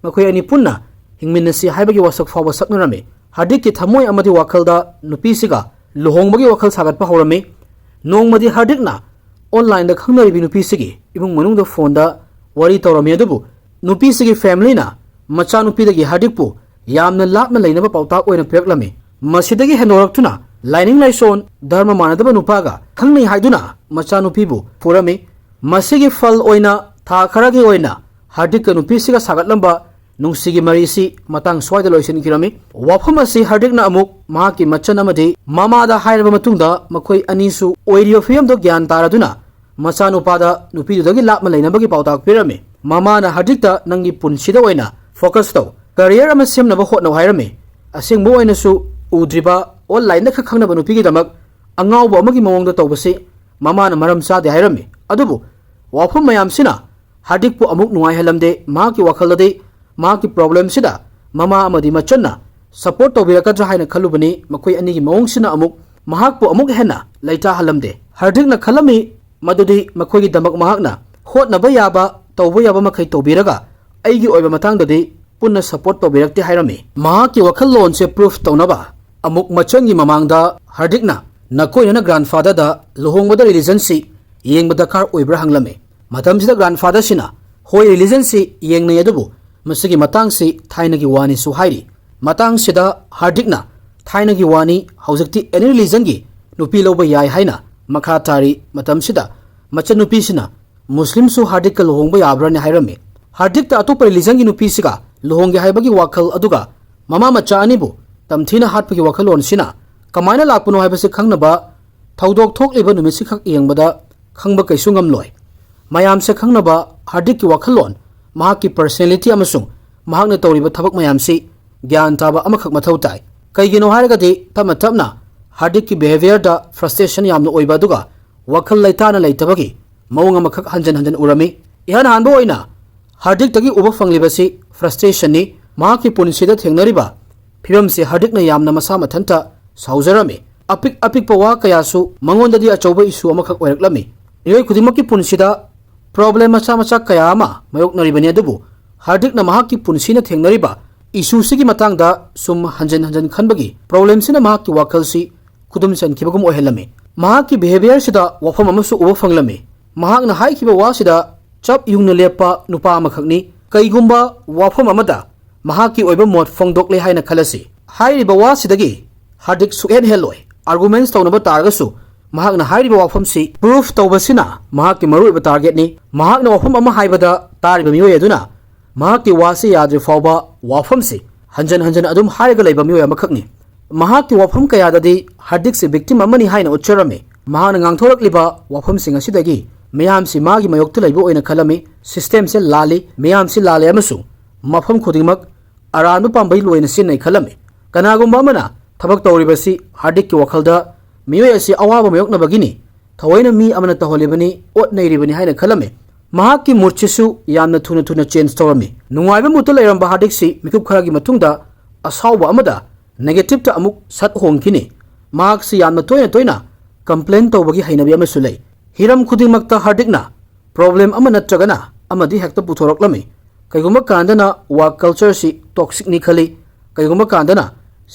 ꯃꯈꯣꯏ ꯑꯅꯤ ꯄꯨꯟꯅ ꯍꯤꯡꯃꯤꯟꯅꯁꯤ ꯍꯥꯏꯕꯒꯤ ꯋꯥꯁꯛ ꯐꯥꯎꯕ ꯁꯛꯅꯔꯝꯃꯤ꯫ ꯍꯥꯔꯗꯤꯛꯀꯤ ꯊꯃꯣꯏ ꯑꯃꯗꯤ ꯋꯥꯈꯜꯗ ꯅꯨꯄꯤꯁꯤꯒ ꯂꯨꯍꯣꯡꯕꯒꯤ ꯋꯥꯈꯜ ꯁꯥꯒꯠꯄ ꯍꯧꯔꯝꯃꯤ꯫ ꯅꯣꯡꯃꯗꯤ ꯍꯥꯔꯗꯤꯛꯅ ꯑꯣꯟꯂꯥꯏꯟꯗ ꯈꯪꯅꯔꯤꯕꯤ ꯅꯨꯄꯤꯁꯤꯒꯤ ꯏꯃꯨꯡ ꯃꯅꯨꯡꯗ ꯐꯣꯟꯗ ꯋꯥꯔꯤ ꯇꯧꯔꯝꯃꯤ, ꯑꯗꯨꯕꯨ ꯅꯨꯄꯤꯁꯤꯒꯤ ꯐꯦꯃꯤꯂꯤꯅ ꯃꯆꯥꯅꯨꯄꯤꯗꯒꯤ ꯍꯥꯔꯗꯤꯛꯄꯨ ꯌꯥꯝꯅ ꯂꯥꯞꯅ ꯂꯩꯅꯕ ꯄꯥꯎꯇꯥꯛ ꯑꯣꯏꯅ ꯄꯤꯔꯛꯂꯝꯃꯤ꯫ ꯃꯁꯤꯗꯒꯤ ꯍꯦꯟꯗꯣꯔꯛꯇꯨꯅ ꯂꯥꯏꯅꯤꯡ ꯂꯥꯏꯁꯣꯟ, ꯙꯔꯃ ꯃꯥꯟꯅꯗꯕ ꯅꯨꯄꯥꯒ ꯈꯪꯅꯩ ꯍꯥꯏꯗꯨꯅ ꯃꯆꯥꯅꯨꯄꯤꯕꯨ ꯐꯨꯔꯝꯃꯤ꯫ ꯃꯁꯤꯒꯤ ꯐꯜ ꯑꯣꯏꯅ ꯊꯥ ꯈꯔꯒꯤ ꯑꯣꯏꯅ ꯍꯥꯔꯗꯤꯛꯀ ꯅꯨꯄꯤꯁꯤꯒ ꯁꯥꯒꯠꯂꯝꯕ ꯅꯨꯡꯁꯤꯒꯤ ꯃꯔꯤꯁꯤ ꯃꯇꯥꯡ ꯁ꯭ꯋꯥꯏꯗ ꯂꯣꯏꯁꯤꯟꯈꯤꯔꯝꯃꯤ꯫ ꯋꯥꯐꯝ ꯑꯁꯤ ꯍꯥꯔꯗꯤꯛꯅ ꯑꯃꯨꯛ ꯃꯍꯥꯛꯀꯤ ꯃꯆꯟ ꯑꯃꯗꯤ ꯃꯃꯥꯗ ꯍꯥꯏꯔꯕ ꯃꯇꯨꯡꯗ ꯃꯈꯣꯏ ꯑꯅꯤꯁꯨ ꯑꯣꯏꯔꯤꯕ ꯐꯤꯕꯝꯗꯣ ꯒ꯭ꯌꯥꯟ ꯇꯥꯔꯗꯨꯅ ꯃꯆꯥꯅꯨꯄꯥꯗ ꯅꯨꯄꯤꯗꯨꯗꯒꯤ ꯂꯥꯞꯅ ꯂꯩꯅꯕꯒꯤ ꯄꯥꯎꯇꯥꯛ ꯄꯤꯔꯝꯃꯤ꯫ ꯃꯃꯥꯅ ꯍꯥꯔꯗꯤꯛꯇ "ꯅꯪꯒꯤ ꯄꯨꯟꯁꯤꯗ ꯑꯣꯏꯅ ꯐꯣꯀꯁ ꯇꯧ, ꯀꯦꯔꯤꯌꯔ ꯑꯃ ꯁꯦꯝꯅꯕ ꯍꯣꯠꯅꯧ" ꯍꯥꯏꯔꯝꯃꯤ꯫ ꯑꯁꯦꯡꯕ ꯑꯣꯏꯅꯁꯨ ꯎꯗ꯭ꯔꯤꯕ, ꯑꯣꯟꯂꯥꯏꯟꯗ ꯈꯛ ꯈꯪꯅꯕ ꯅꯨꯄꯤꯒꯤꯗꯃꯛ ꯑꯉꯥꯎꯕ ꯑꯃꯒꯤ ꯃꯑꯣꯡꯗ ꯇꯧꯕꯁꯤ ꯃꯃꯥꯅ ꯃꯔꯝ ꯆꯥꯗꯦ ꯍꯥꯏꯔꯝꯃꯤ꯫ ꯑꯗꯨꯕꯨ ꯋꯥꯐꯝ ꯃꯌꯥꯝꯁꯤꯅ ꯍꯥꯔꯗꯤꯛꯄꯨ ꯑꯃꯨꯛ ꯅꯨꯡꯉꯥꯏꯍꯜꯂꯝꯗꯦ꯫ ꯃꯍꯥꯛꯀꯤ ꯋꯥꯈꯜꯗꯗꯤ ꯃꯍꯥꯛꯀꯤ ꯄ꯭ꯔꯣꯕ꯭ꯂꯦꯝꯁꯤꯗ ꯃꯃꯥ ꯑꯃꯗꯤ ꯃꯆꯟꯅ ꯁꯄꯣꯔꯠ ꯇꯧꯕꯤꯔꯛꯀꯗ꯭ꯔꯥ ꯍꯥꯏꯅ ꯈꯜꯂꯨꯕꯅꯤ꯫ ꯃꯈꯣꯏ ꯑꯅꯤꯒꯤ ꯃꯑꯣꯡꯁꯤꯅ ꯑꯃꯨꯛ ꯃꯍꯥꯛꯄꯨ ꯑꯃꯨꯛ ꯍꯦꯟꯅ ꯂꯩꯇꯥꯍꯜꯂꯝꯗꯦ꯫ ꯍꯥꯔꯗꯤꯛꯅ ꯈꯜꯂꯝꯃꯤ ꯃꯗꯨꯗꯤ ꯃꯈꯣꯏꯒꯤꯗꯃꯛ ꯃꯍꯥꯛꯅ ꯍꯣꯠꯅꯕ ꯌꯥꯕ, ꯇꯧꯕ ꯌꯥꯕ ꯃꯈꯩ ꯇꯧꯕꯤꯔꯒ ꯑꯩꯒꯤ ꯑꯣꯏꯕ ꯃꯇꯥꯡꯗꯗꯤ ꯄꯨꯟꯅ ꯁꯄꯣꯔꯠ ꯇꯧꯕꯤꯔꯛꯇꯦ ꯍꯥꯏꯔꯝꯃꯤ꯫ ꯃꯍꯥꯛꯀꯤ ꯋꯥꯈꯜꯂꯣꯟꯁꯦ ꯄ꯭ꯔꯨꯐ ꯇꯧꯅꯕ ꯑꯃꯨꯛ ꯃꯆꯟꯒꯤ ꯃꯃꯥꯡꯗ ꯍꯥꯔꯗꯤꯛꯅ ꯅꯀꯣꯏꯅꯅ ꯒ꯭ꯔꯥꯟꯐꯥꯗꯔꯗ ꯂꯨꯍꯣꯡꯕꯗ ꯔꯤꯂꯤꯖꯟꯁꯤ ꯌꯦꯡꯕ ꯗꯔꯀꯥꯔ ꯑꯣꯏꯕ꯭ꯔꯥ ꯍꯪꯂꯝꯃꯤ꯫ ꯃꯇꯝꯁꯤꯗ ꯒ꯭ꯔꯥꯟꯐꯥꯗꯔꯁꯤꯅ "ꯍꯣꯏ, ꯔꯤꯂꯤꯖꯟꯁꯤ ꯌꯦꯡꯅꯩ, ꯑꯗꯨꯕꯨ ꯃꯁꯤꯒꯤ ꯃꯇꯥꯡꯁꯤ ꯊꯥꯏꯅꯒꯤ ꯋꯥꯅꯤꯁꯨ ꯍꯥꯏꯔꯤ꯫ ꯃꯇꯥꯡꯁꯤꯗ ꯍꯥꯔꯗꯤꯛꯅ ꯊꯥꯏꯅꯒꯤ ꯋꯥꯅꯤ, ꯍꯧꯖꯤꯛꯇꯤ ꯑꯦꯅꯤ ꯔꯤꯂꯤꯖꯟꯒꯤ ꯅꯨꯄꯤ ꯂꯧꯕ ꯌꯥꯏ ꯍꯥꯏꯅ ꯃꯈꯥ ꯇꯥꯔꯤ꯫ ꯃꯇꯝꯁꯤꯗ ꯃꯆꯟꯅꯨꯄꯤꯁꯤꯅ ꯃꯨꯁꯂꯤꯝꯁꯨ ꯍꯥꯔꯗꯤꯛꯀ ꯂꯨꯍꯣꯡꯕ ꯌꯥꯕ꯭ꯔꯥꯅꯦ ꯍꯥꯏꯔꯝꯃꯤ꯫ ꯍꯥꯔꯗꯤꯛꯇ ꯑꯇꯣꯞꯄ ꯔꯤꯂꯤꯖꯟꯒꯤ ꯅꯨꯄꯤꯁꯤꯒ ꯂꯨꯍꯣꯡꯒꯦ ꯍꯥꯏꯕꯒꯤ ꯋꯥꯈꯜ ꯑꯗꯨꯒ ꯃꯃꯥ ꯃꯆꯥ ꯑꯅꯤꯕꯨ ꯇꯝꯊꯤꯅ ꯍꯥꯠꯄꯒꯤ ꯋꯥꯈꯜꯂꯣꯟꯁꯤꯅ ꯀꯃꯥꯏꯅ ꯂꯥꯛꯄꯅꯣ ꯍꯥꯏꯕꯁꯤ ꯈꯪꯅꯕ ꯊꯧꯗꯣꯛ ꯊꯣꯛꯂꯤꯕ ꯅꯨꯃꯤꯠꯁꯤꯈꯛ ꯌꯦꯡꯕꯗ ꯈꯪꯕ ꯀꯩꯁꯨ ꯉꯝꯂꯣꯏ꯫ ꯃꯌꯥꯝꯁꯦ ꯈꯪꯅꯕ ꯍꯥꯔꯗꯤꯛꯀꯤ ꯋꯥꯈꯜꯂꯣꯟ, ꯃꯍꯥꯛꯀꯤ ꯄꯔꯁꯅꯦꯂꯤꯇꯤ ꯑꯃꯁꯨꯡ ꯃꯍꯥꯛꯅ ꯇꯧꯔꯤꯕ ꯊꯕꯛ ꯃꯌꯥꯝꯁꯤ ꯒ꯭ꯌꯥꯟ ꯇꯥꯕ ꯑꯃꯈꯛ ꯃꯊꯧ ꯇꯥꯏ꯫ ꯀꯩꯒꯤꯅꯣ ꯍꯥꯏꯔꯒꯗꯤ ꯇꯞꯅ ꯇꯞꯅ ꯍꯥꯔꯗꯤꯛꯀꯤ ꯕꯤꯍꯦꯕꯤꯌꯔꯗ ꯐ꯭ꯔꯁꯇ꯭ꯔꯦꯁꯟ ꯌꯥꯝꯅ ꯑꯣꯏꯕ ꯑꯗꯨꯒ ꯋꯥꯈꯜ ꯂꯩꯇꯥꯅ ꯂꯩꯇꯕꯒꯤ ꯃꯑꯣꯡ ꯑꯃꯈꯛ ꯍꯟꯖꯟ ꯍꯟꯖꯟ ꯎꯔꯝꯃꯤ꯫ ꯏꯍꯥꯟ ꯍꯥꯟꯕ ꯑꯣꯏꯅ ꯍꯥꯔꯗꯤꯛꯇꯒꯤ ꯎꯕ ꯐꯪꯂꯤꯕꯁꯤ ꯐ꯭ꯔꯁꯇ꯭ꯔꯦꯁꯟꯅꯤ꯫ ꯃꯍꯥꯛꯀꯤ ꯄꯨꯟꯁꯤꯗ ꯊꯦꯡꯅꯔꯤꯕ ꯐꯤꯕꯝꯁꯤ ꯍꯥꯔꯗꯤꯛꯅ ꯌꯥꯝꯅ ꯃꯁꯥ ꯃꯊꯟꯇ ꯁꯥꯎꯖꯔꯝꯃꯤ꯫ ꯑꯄꯤꯛ ꯑꯄꯤꯛꯄ ꯋꯥ ꯀꯌꯥꯁꯨ ꯃꯉꯣꯟꯗꯗꯤ ꯑꯆꯧꯕ ꯏꯁꯨ ꯑꯃꯈꯛ ꯑꯣꯏꯔꯛꯂꯝꯃꯤ꯫ ꯃꯤꯑꯣꯏ ꯈꯨꯗꯤꯡꯃꯛꯀꯤ ꯄꯨꯟꯁꯤꯗ ꯄ꯭ꯔꯣꯕ꯭ꯂꯦꯝ ꯃꯆꯥ ꯃꯆꯥ ꯀꯌꯥ ꯑꯃ ꯃꯥꯌꯣꯛꯅꯔꯤꯕꯅꯤ, ꯑꯗꯨꯕꯨ ꯍꯥꯔꯗꯤꯛꯅ ꯃꯍꯥꯛꯀꯤ ꯄꯨꯟꯁꯤꯅ ꯊꯦꯡꯅꯔꯤꯕ ꯏꯁꯨꯁꯤꯒꯤ ꯃꯇꯥꯡꯗ ꯁꯨꯝ ꯍꯟꯖꯟ ꯍꯟꯖꯟ ꯈꯟꯕꯒꯤ ꯄ꯭ꯔꯣꯕ꯭ꯂꯦꯝꯁꯤꯅ ꯃꯍꯥꯛꯀꯤ ꯋꯥꯈꯜꯁꯤ ꯈꯨꯗꯨꯝ ꯆꯟꯈꯤꯕꯒꯨꯝ ꯑꯣꯏꯍꯜꯂꯝꯃꯤ꯫ ꯃꯍꯥꯛꯀꯤ ꯕꯤꯍꯦꯕꯤꯌꯔꯁꯤꯗ ꯋꯥꯐꯝ ꯑꯃꯁꯨ ꯎꯕ ꯐꯪꯂꯝꯃꯤ꯫ ꯃꯍꯥꯛꯅ ꯍꯥꯏꯈꯤꯕ ꯋꯥꯁꯤꯗ ꯆꯞ ꯌꯨꯡꯅ ꯂꯦꯞꯄ ꯅꯨꯄꯥ ꯑꯃꯈꯛꯅꯤ꯫ ꯀꯩꯒꯨꯝꯕ ꯋꯥꯐꯝ ꯑꯃꯗ ꯃꯍꯥꯛꯀꯤ ꯑꯣꯏꯕ ꯃꯣꯠ ꯐꯣꯡꯗꯣꯛꯂꯦ ꯍꯥꯏꯅ ꯈꯜꯂꯁꯤ꯫ ꯍꯥꯏꯔꯤꯕ ꯋꯥꯁꯤꯗꯒꯤ ꯍꯥꯔꯗꯤꯛ ꯁꯨꯛꯍꯦꯟ ꯍꯦꯜꯂꯣꯏ꯫ ꯑꯥꯔꯒꯨꯃꯦꯟꯁ ꯇꯧꯅꯕ ꯇꯥꯔꯒꯁꯨ ꯃꯍꯥꯛꯅ ꯍꯥꯏꯔꯤꯕ ꯋꯥꯐꯝꯁꯤ ꯄ꯭ꯔꯨꯐ ꯇꯧꯕꯁꯤꯅ ꯃꯍꯥꯛꯀꯤ ꯃꯔꯨꯑꯣꯏꯕ ꯇꯥꯔꯒꯦꯠꯅꯤ꯫ ꯃꯍꯥꯛꯅ ꯋꯥꯐꯝ ꯑꯃ ꯍꯥꯏꯕꯗ ꯇꯥꯔꯤꯕ ꯃꯤꯑꯣꯏ ꯑꯗꯨꯅ ꯃꯍꯥꯛꯀꯤ ꯋꯥꯁꯤ ꯌꯥꯗ꯭ꯔꯤ ꯐꯥꯎꯕ ꯋꯥꯐꯝꯁꯤ ꯍꯟꯖꯟ ꯍꯟꯖꯟ ꯑꯗꯨꯝ ꯍꯥꯏꯔꯒ ꯂꯩꯕ ꯃꯤꯑꯣꯏ ꯑꯃꯈꯛꯅꯤ꯫ ꯃꯍꯥꯛꯀꯤ ꯋꯥꯐꯝ ꯀꯌꯥꯗꯗꯤ ꯍꯥꯔꯗꯤꯛꯁꯤ ꯚꯤꯛꯇꯤꯝ ꯑꯃꯅꯤ ꯍꯥꯏꯅ ꯎꯠꯆꯔꯝꯃꯤ꯫ ꯃꯍꯥꯛꯅ ꯉꯥꯡꯊꯣꯔꯛꯂꯤꯕ ꯋꯥꯐꯝꯁꯤꯡ ꯑꯁꯤꯗꯒꯤ ꯃꯤꯌꯥꯝꯁꯤ ꯃꯥꯒꯤ ꯃꯥꯌꯣꯛꯇ ꯂꯩꯕ ꯑꯣꯏꯅ ꯈꯜꯂꯝꯃꯤ꯫ ꯁꯤꯁꯇꯦꯝꯁꯦ ꯂꯥꯜꯂꯤ, ꯃꯤꯌꯥꯝꯁꯤ ꯂꯥꯜꯂꯦ ꯑꯃꯁꯨꯡ ꯃꯐꯝ ꯈꯨꯗꯤꯡꯃꯛ ꯑꯔꯥꯟꯕ ꯄꯥꯝꯕꯩ ꯂꯣꯏꯅ ꯁꯤꯖꯤꯟꯅꯩ ꯈꯜꯂꯝꯃꯤ꯫ ꯀꯅꯥꯒꯨꯝꯕ ꯑꯃꯅ ꯊꯕꯛ ꯇꯧꯔꯤꯕꯁꯤ ꯍꯥꯔꯗꯤꯛꯀꯤ ꯋꯥꯈꯜꯗ ꯃꯤꯑꯣꯏ ꯑꯁꯤ ꯑꯋꯥꯕ ꯃꯥꯌꯣꯛꯅꯕꯒꯤꯅꯤ, ꯊꯑꯣꯏꯅ ꯃꯤ ꯑꯃꯅ ꯇꯧꯍꯜꯂꯤꯕꯅꯤ, ꯑꯣꯠ ꯅꯩꯔꯤꯕꯅꯤ ꯍꯥꯏꯅ ꯈꯜꯂꯝꯃꯤ꯫ ꯃꯍꯥꯛꯀꯤ ꯃꯨꯗꯁꯤꯁꯨ ꯌꯥꯝꯅ ꯊꯨꯅ ꯊꯨꯅ ꯆꯦꯟꯖ ꯇꯧꯔꯝꯃꯤ꯫ ꯅꯨꯡꯉꯥꯏꯕ ꯃꯨꯗꯇ ꯂꯩꯔꯝꯕ ꯍꯥꯔꯗꯤꯛꯁꯤ ꯃꯤꯀꯨꯞ ꯈꯔꯒꯤ ꯃꯇꯨꯡꯗ ꯑꯁꯥꯎꯕ ꯑꯃꯗ ꯅꯦꯒꯦꯇꯤꯞꯇ ꯑꯃꯨꯛ ꯁꯠ ꯍꯣꯡꯈꯤꯅꯤ꯫ ꯃꯍꯥꯛꯁꯤ ꯌꯥꯝꯅ ꯇꯣꯏꯅ ꯇꯣꯏꯅ ꯀꯝꯄ꯭ꯂꯦꯟ ꯇꯧꯕꯒꯤ ꯍꯩꯅꯕꯤ ꯑꯃꯁꯨ ꯂꯩ꯫ ꯍꯤꯔꯝ ꯈꯨꯗꯤꯡꯃꯛꯇ ꯍꯥꯔꯗꯤꯛꯅ ꯄ꯭ꯔꯣꯕ꯭ꯂꯦꯝ ꯑꯃ ꯅꯠꯇ꯭ꯔꯒꯅ ꯑꯃꯗꯤ ꯍꯦꯛꯇ ꯄꯨꯊꯣꯔꯛꯂꯝꯃꯤ꯫ ꯀꯩꯒꯨꯝꯕ ꯀꯥꯟꯗꯅ ꯋꯥꯔꯛ ꯀꯜꯆꯔꯁꯤ ꯇꯣꯛꯁꯤꯛꯅꯤ ꯈꯜꯂꯤ, ꯀꯩꯒꯨꯝꯕ ꯀꯥꯟꯗꯅ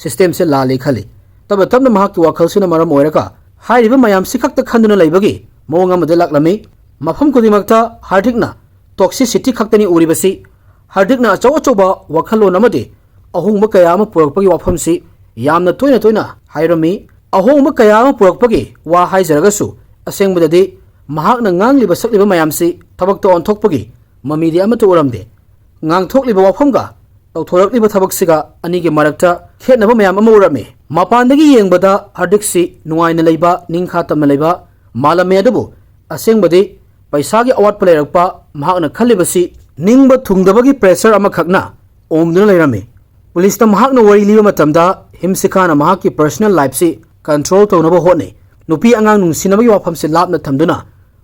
ꯁꯤꯁꯇꯦꯝꯁꯦ ꯂꯥꯜꯂꯤ ꯈꯜꯂꯤ꯫ ꯇꯞꯅ ꯇꯞꯅ ꯃꯍꯥꯛꯀꯤ ꯋꯥꯈꯜꯁꯤꯅ ꯃꯔꯝ ꯑꯣꯏꯔꯒ ꯍꯥꯏꯔꯤꯕ ꯃꯌꯥꯝꯁꯤ ꯈꯛꯇ ꯈꯟꯗꯨꯅ ꯂꯩꯕꯒꯤ ꯃꯑꯣꯡ ꯑꯃꯗ ꯂꯥꯛꯂꯝꯃꯤ꯫ ꯃꯐꯝ ꯈꯨꯗꯤꯡꯃꯛꯇ ꯍꯥꯔꯗꯤꯛꯅ ꯇꯣꯛꯁꯤꯁꯤꯇꯤ ꯈꯛꯇꯅꯤ ꯎꯔꯤꯕꯁꯤ꯫ ꯍꯥꯔꯗꯤꯛꯅ ꯑꯆꯧ ꯑꯆꯧꯕ ꯋꯥꯈꯜꯂꯣꯟ ꯑꯃꯗꯤ ꯑꯍꯣꯡꯕ ꯀꯌꯥ ꯑꯃ ꯄꯨꯔꯛꯄꯒꯤ ꯋꯥꯐꯝꯁꯤ ꯌꯥꯝꯅ ꯇꯣꯏꯅ ꯇꯣꯏꯅ ꯍꯥꯏꯔꯝꯃꯤ꯫ ꯑꯍꯣꯡꯕ ꯀꯌꯥ ꯑꯃ ꯄꯨꯔꯛꯄꯒꯤ ꯋꯥ ꯍꯥꯏꯖꯔꯒꯁꯨ, ꯑꯁꯦꯡꯕꯗꯗꯤ ꯃꯍꯥꯛꯅ ꯉꯥꯡꯂꯤꯕ ꯁꯛꯂꯤꯕ ꯃꯌꯥꯝꯁꯤ ꯊꯕꯛꯇ ꯑꯣꯟꯊꯣꯛꯄꯒꯤ ꯃꯃꯤꯗꯤ ꯑꯃꯠꯇ ꯎꯔꯝꯗꯦ꯫ ꯉꯥꯡꯊꯣꯛꯂꯤꯕ ꯋꯥꯐꯝꯒ ꯇꯧꯊꯣꯔꯛꯂꯤꯕ ꯊꯕꯛꯁꯤꯒ ꯑꯅꯤꯒꯤ ꯃꯔꯛꯇ ꯈꯦꯠꯅꯕ ꯃꯌꯥꯝ ꯑꯃ ꯎꯔꯝꯃꯤ꯫ ꯃꯄꯥꯟꯗꯒꯤ ꯌꯦꯡꯕꯗ ꯍꯥꯔꯗꯤꯛꯁꯤ ꯅꯨꯡꯉꯥꯏꯅ ꯂꯩꯕ, ꯅꯤꯡꯈꯥ ꯇꯝꯅ ꯂꯩꯕ ꯃꯥꯜꯂꯝꯃꯤ, ꯑꯗꯨꯕꯨ ꯑꯁꯦꯡꯕꯗꯤ ꯄꯩꯁꯥꯒꯤ ꯑꯋꯥꯠꯄ ꯂꯩꯔꯛꯄ, ꯃꯍꯥꯛꯅ ꯈꯜꯂꯤꯕꯁꯤ ꯅꯤꯡꯕ ꯊꯨꯡꯗꯕꯒꯤ pressure ꯑꯃꯈꯛꯅ ꯑꯣꯝꯗꯨꯅ ꯂꯩꯔꯝꯃꯤ꯫ ꯄꯨꯂꯤꯁꯇ ꯃꯍꯥꯛꯅ ꯋꯥꯔꯤ ꯂꯤꯕ ꯃꯇꯝꯗ ꯍꯤꯝꯁꯤꯀꯥꯅ ꯃꯍꯥꯛꯀꯤ personal lifeꯁꯤ control ꯇꯧꯅꯕ ꯍꯣꯠꯅꯩ꯫ ꯅꯨꯄꯤ ꯑꯉꯥꯡ ꯅꯨꯡꯁꯤꯅꯕꯒꯤ ꯋꯥꯐꯝꯁꯤ ꯂꯥꯞꯅ ꯊꯝꯗꯨꯅ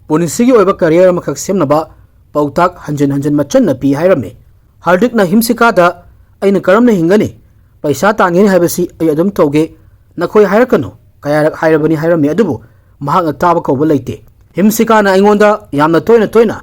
ꯄꯨꯟꯁꯤꯒꯤ ꯑꯣꯏꯕ career ꯑꯃꯈꯛ ꯁꯦꯝꯅꯕ ꯄꯥꯎꯇꯥꯛ ꯍꯟꯖꯤꯟ ꯍꯟꯖꯤꯟ ꯃꯆꯟꯅ ꯄꯤ ꯍꯥꯏꯔꯝꯃꯤ꯫ ꯍꯥꯔꯗꯤꯛꯅ ꯍꯤꯝꯁꯤꯀꯥꯗ, "ꯑꯩꯅ ꯀꯔꯝꯅ ꯍꯤꯡꯒꯅꯤ? ꯄꯩꯁꯥ ꯇꯥꯟꯒꯅꯤ ꯍꯥꯏꯕꯁꯤ ꯑꯩ ꯑꯗꯨꯝ ꯇꯧꯒꯦ꯫ ꯅꯈꯣꯏ ꯍꯥꯏꯔꯛꯀꯅꯨ꯫ ꯀꯌꯥꯔꯛ ꯍꯥꯏꯔꯕꯅꯤ?" ꯍꯥꯏꯔꯝꯃꯤ, ꯑꯗꯨꯕꯨ ꯃꯍꯥꯛꯅ ꯇꯥꯕ ꯀꯧꯕ ꯂꯩꯇꯦ꯫ ꯍꯤꯝꯁꯤꯀꯥꯅ ꯑꯩꯉꯣꯟꯗ ꯌꯥꯝꯅ ꯇꯣꯏꯅ ꯇꯣꯏꯅ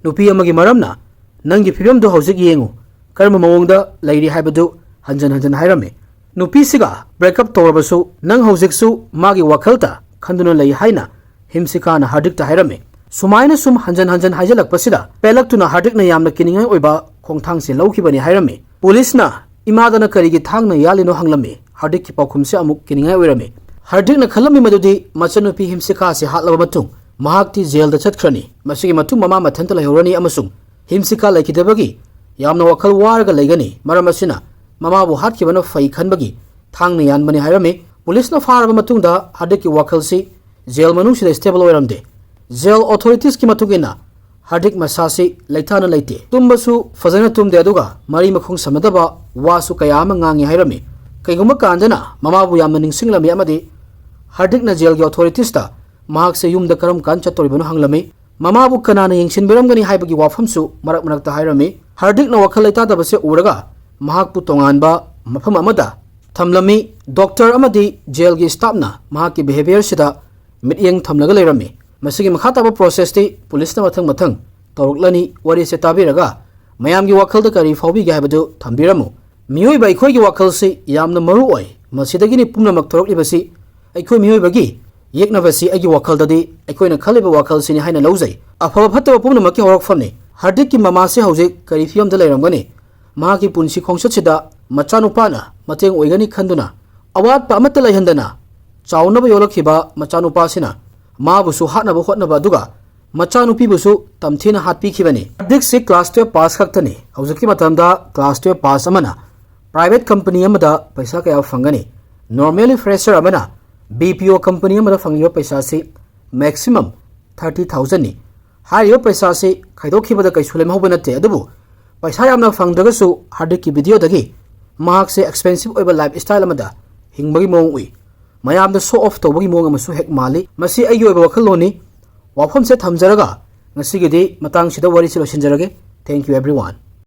ꯅꯨꯄꯤ ꯑꯃꯒꯤ ꯃꯔꯝꯅ, "ꯅꯪꯒꯤ ꯐꯤꯕꯝꯗꯨ ꯍꯧꯖꯤꯛ ꯌꯦꯡꯉꯨ, ꯀꯔꯝꯕ ꯃꯑꯣꯡꯗ ꯂꯩꯔꯤ ꯍꯥꯏꯕꯗꯨ ꯍꯟꯖꯤꯟ ꯍꯟꯖꯤꯟ ꯍꯥꯏꯔꯝꯃꯤ꯫ ꯅꯨꯄꯤꯁꯤꯒ breakup ꯇꯧꯔꯕꯁꯨ ꯅꯪ ꯍꯧꯖꯤꯛꯁꯨ ꯃꯥꯒꯤ ꯋꯥꯈꯜꯗ ꯈꯟꯗꯨꯅ ꯂꯩ" ꯍꯥꯏꯅ ꯍꯤꯝꯁꯤꯀꯥꯅ ꯍꯥꯔꯗꯤꯛꯇ ꯍꯥꯏꯔꯝꯃꯤ꯫ ꯁꯨꯃꯥꯏꯅ ꯁꯨꯝ ꯍꯟꯖꯟ ꯍꯟꯖꯟ ꯍꯥꯏꯖꯜꯂꯛꯄꯁꯤꯗ ꯄꯦꯜꯂꯛꯇꯨꯅ ꯍꯥꯔꯗꯤꯛꯅ ꯌꯥꯝꯅ ꯀꯤꯅꯤꯡꯉꯥꯏ ꯑꯣꯏꯕ ꯈꯣꯡꯊꯥꯡꯁꯦ ꯂꯧꯈꯤꯕꯅꯤ ꯍꯥꯏꯔꯝꯃꯤ꯫ ꯄꯨꯂꯤꯁꯅ, "ꯏꯃꯥꯗꯅ ꯀꯔꯤꯒꯤ ꯊꯥꯡꯅ ꯌꯥꯜꯂꯤꯅꯣ?" ꯍꯪꯂꯝꯃꯤ꯫ ꯍꯥꯔꯗꯤꯛꯀꯤ ꯄꯥꯎꯈꯨꯝꯁꯦ ꯑꯃꯨꯛ ꯀꯤꯅꯤꯡꯉꯥꯏ ꯑꯣꯏꯔꯝꯃꯤ꯫ ꯍꯥꯔꯗꯤꯛꯅ ꯈꯜꯂꯝꯃꯤ ꯃꯗꯨꯗꯤ ꯃꯆꯟꯅꯨꯄꯤ ꯍꯤꯝꯁꯤꯀꯥꯁꯦ ꯍꯥꯠꯂꯕ ꯃꯇꯨꯡ ꯃꯍꯥꯛꯇꯤ ꯖꯦꯜꯗ ꯆꯠꯈ꯭ꯔꯅꯤ꯫ ꯃꯁꯤꯒꯤ ꯃꯇꯨꯡ ꯃꯃꯥ ꯃꯊꯟꯇ ꯂꯩꯍꯧꯔꯅꯤ ꯑꯃꯁꯨꯡ ꯍꯤꯝꯁꯤꯀꯥ ꯂꯩꯈꯤꯗꯕꯒꯤ ꯌꯥꯝꯅ ꯋꯥꯈꯜ ꯋꯥꯔꯒ ꯂꯩꯒꯅꯤ꯫ ꯃꯔꯝ ꯑꯁꯤꯅ ꯃꯃꯥꯕꯨ ꯍꯥꯠꯈꯤꯕꯅ ꯐꯩ ꯈꯟꯕꯒꯤ ꯊꯥꯡꯅ ꯌꯥꯟꯕꯅꯤ ꯍꯥꯏꯔꯝꯃꯤ꯫ ꯄꯨꯂꯤꯁꯅ ꯐꯥꯔꯕ ꯃꯇꯨꯡꯗ ꯍꯥꯔꯗꯤꯛꯀꯤ ꯋꯥꯈꯜꯁꯤ ꯖꯦꯜ ꯃꯅꯨꯡꯁꯤꯗ stable ꯑꯣꯏꯔꯝꯗꯦ꯫ ꯖꯦꯜ authoritiesꯀꯤ ꯃꯇꯨꯡ ꯏꯟꯅ ꯍꯥꯔꯗꯤꯛ ꯃꯁꯥꯁꯤ ꯂꯩꯇꯥꯅ ꯂꯩꯇꯦ꯫ ꯇꯨꯝꯕꯁꯨ ꯐꯖꯅ ꯇꯨꯝꯗꯦ, ꯑꯗꯨꯒ ꯃꯔꯤ ꯃꯈꯣꯡ ꯁꯝꯅꯗꯕ ꯋꯥꯁꯨ ꯀꯌꯥ ꯑꯃ ꯉꯥꯡꯉꯤ ꯍꯥꯏꯔꯝꯃꯤ꯫ ꯀꯩꯒꯨꯝꯕ ꯀꯥꯟꯗꯅ ꯃꯃꯥꯕꯨ ꯌꯥꯝꯅ ꯅꯤꯡꯁꯤꯡꯂꯝꯃꯤ ꯑꯃꯗꯤ ꯍꯥꯔꯗꯤꯛꯅ ꯖꯦꯜꯒꯤ authoritiesꯇ ꯃꯍꯥꯛꯁꯦ ꯌꯨꯝꯗ ꯀꯔꯝ ꯀꯥꯟ ꯆꯠꯇꯧꯔꯤꯕꯅꯣ ꯍꯪꯂꯝꯃꯤ꯫ ꯃꯃꯥꯕꯨ ꯀꯅꯥꯅ ꯌꯦꯡꯁꯤꯟꯕꯤꯔꯝꯒꯅꯤ ꯍꯥꯏꯕꯒꯤ ꯋꯥꯐꯝꯁꯨ ꯃꯔꯛ ꯃꯔꯛꯇ ꯍꯥꯏꯔꯝꯃꯤ꯫ ꯍꯥꯔꯗꯤꯛꯅ ꯋꯥꯈꯜ ꯂꯩꯇꯥꯗꯕꯁꯦ ꯎꯔꯒ ꯃꯍꯥꯛꯄꯨ ꯇꯣꯉꯥꯟꯕ ꯃꯐꯝ ꯑꯃꯗ ꯊꯝꯂꯝꯃꯤ꯫ ꯗꯣꯛꯇꯔ ꯑꯃꯗꯤ ꯖꯦꯜꯒꯤ staffꯅ ꯃꯍꯥꯛꯀꯤ behaviourꯁꯤꯗ ꯃꯤꯠꯌꯦꯡ ꯊꯝꯂꯒ ꯂꯩꯔꯝꯃꯤ꯫ ꯃꯁꯤꯒꯤ ꯃꯈꯥ ꯇꯥꯕ processꯇꯤ ꯄꯨꯂꯤꯁꯅ ꯃꯊꯪ ꯃꯊꯪ ꯇꯧꯔꯛꯂꯅꯤ꯫ ꯋꯥꯔꯤꯁꯦ ꯇꯥꯕꯤꯔꯒ ꯃꯌꯥꯝꯒꯤ ꯋꯥꯈꯜꯗ ꯀꯔꯤ ꯐꯥꯎꯕꯤꯒꯦ ꯍꯥꯏꯕꯗꯨ ꯊꯝꯕꯤꯔꯝꯃꯨ꯫ ꯃꯤꯑꯣꯏꯕ ꯑꯩꯈꯣꯏꯒꯤ ꯋꯥꯈꯜꯁꯤ ꯌꯥꯝꯅ ꯃꯔꯨ ꯑꯣꯏ꯫ ꯃꯁꯤꯗꯒꯤꯅꯤ ꯄꯨꯝꯅꯃꯛ ꯊꯣꯔꯛꯂꯤꯕꯁꯤ꯫ ꯑꯩꯈꯣꯏ ꯃꯤꯑꯣꯏꯕꯒꯤ ꯌꯦꯛꯅꯕꯁꯤ ꯑꯩꯒꯤ ꯋꯥꯈꯜꯗꯗꯤ ꯑꯩꯈꯣꯏꯅ ꯈꯜꯂꯤꯕ ꯋꯥꯈꯜꯁꯤꯅꯤ ꯍꯥꯏꯅ ꯂꯧꯖꯩ꯫ ꯑꯐꯕ ꯐꯠꯇꯕ ꯄꯨꯝꯅꯃꯛꯀꯤ ꯍꯧꯔꯛꯐꯝꯅꯤ꯫ ꯍꯥꯔꯗꯤꯛꯀꯤ ꯃꯃꯥꯁꯤ ꯍꯧꯖꯤꯛ ꯀꯔꯤ ꯐꯤꯕꯝꯗ ꯂꯩꯔꯝꯒꯅꯤ? ꯃꯍꯥꯛꯀꯤ ꯄꯨꯟꯁꯤ ꯈꯣꯡꯆꯠꯁꯤꯗ ꯃꯆꯥꯅꯨꯄꯥꯅ ꯃꯇꯦꯡ ꯑꯣꯏꯒꯅꯤ ꯈꯟꯗꯨꯅ ꯑꯋꯥꯠꯄ ꯑꯃꯠꯇ ꯂꯩꯍꯟꯗꯅ ꯆꯥꯎꯅꯕ ꯌꯣꯛꯂꯛꯈꯤꯕ ꯃꯆꯥꯅꯨꯄꯥꯁꯤꯅ ꯃꯥꯕꯨꯁꯨ ꯍꯥꯠꯅꯕ ꯍꯣꯠꯅꯕ ꯑꯗꯨꯒ ꯃꯆꯥꯅꯨꯄꯤꯕꯨꯁꯨ ꯇꯝꯊꯤꯅ ꯍꯥꯠꯄꯤꯈꯤꯕꯅꯤ꯫ ꯍꯥꯔꯗꯤꯛꯁꯤ class twelve pass ꯈꯛꯇꯅꯤ꯫ ꯍꯧꯖꯤꯛꯀꯤ ꯃꯇꯝꯗ class twelve pass ꯑꯃꯅ private company ꯑꯃꯗ ꯄꯩꯁꯥ ꯀꯌꯥ ꯐꯪꯒꯅꯤ? Normally fresher ꯑꯃꯅ B P O company ꯑꯃꯗ ꯐꯪꯂꯤꯕ ꯄꯩꯁꯥꯁꯤ maximum thirty thousand ꯅꯤ꯫ ꯍꯥꯏꯔꯤꯕ ꯄꯩꯁꯥꯁꯤ ꯈꯥꯏꯗꯣꯛꯈꯤꯕꯗ ꯀꯩꯁꯨ ꯂꯦꯝꯍꯧꯕ ꯅꯠꯇꯦ, ꯑꯗꯨꯕꯨ ꯄꯩꯁꯥ ꯌꯥꯝꯅ ꯐꯪꯗ꯭ꯔꯒꯁꯨ ꯍꯥꯔꯗꯤꯛꯀꯤ video ꯗꯒꯤ ꯃꯍꯥꯛꯁꯦ expensive ꯑꯣꯏꯕ life style ꯑꯃꯗ ꯍꯤꯡꯕꯒꯤ ꯃꯑꯣꯡ ꯎꯏ꯫ ꯃꯌꯥꯝꯗ show off ꯇꯧꯕꯒꯤ ꯃꯑꯣꯡ ꯑꯃꯁꯨ ꯍꯦꯛ ꯃꯥꯜꯂꯤ꯫ ꯃꯁꯤ ꯑꯩꯒꯤ ꯑꯣꯏꯕ ꯋꯥꯈꯜꯂꯣꯟꯅꯤ꯫ ꯋꯥꯐꯝꯁꯦ ꯊꯝꯖꯔꯒ ꯉꯁꯤꯒꯤꯗꯤ ꯃꯇꯥꯡꯁꯤꯗ ꯋꯥꯔꯤꯁꯤ ꯂꯣꯏꯁꯤꯟꯖꯔꯒꯦ꯫ Thank you everyone꯫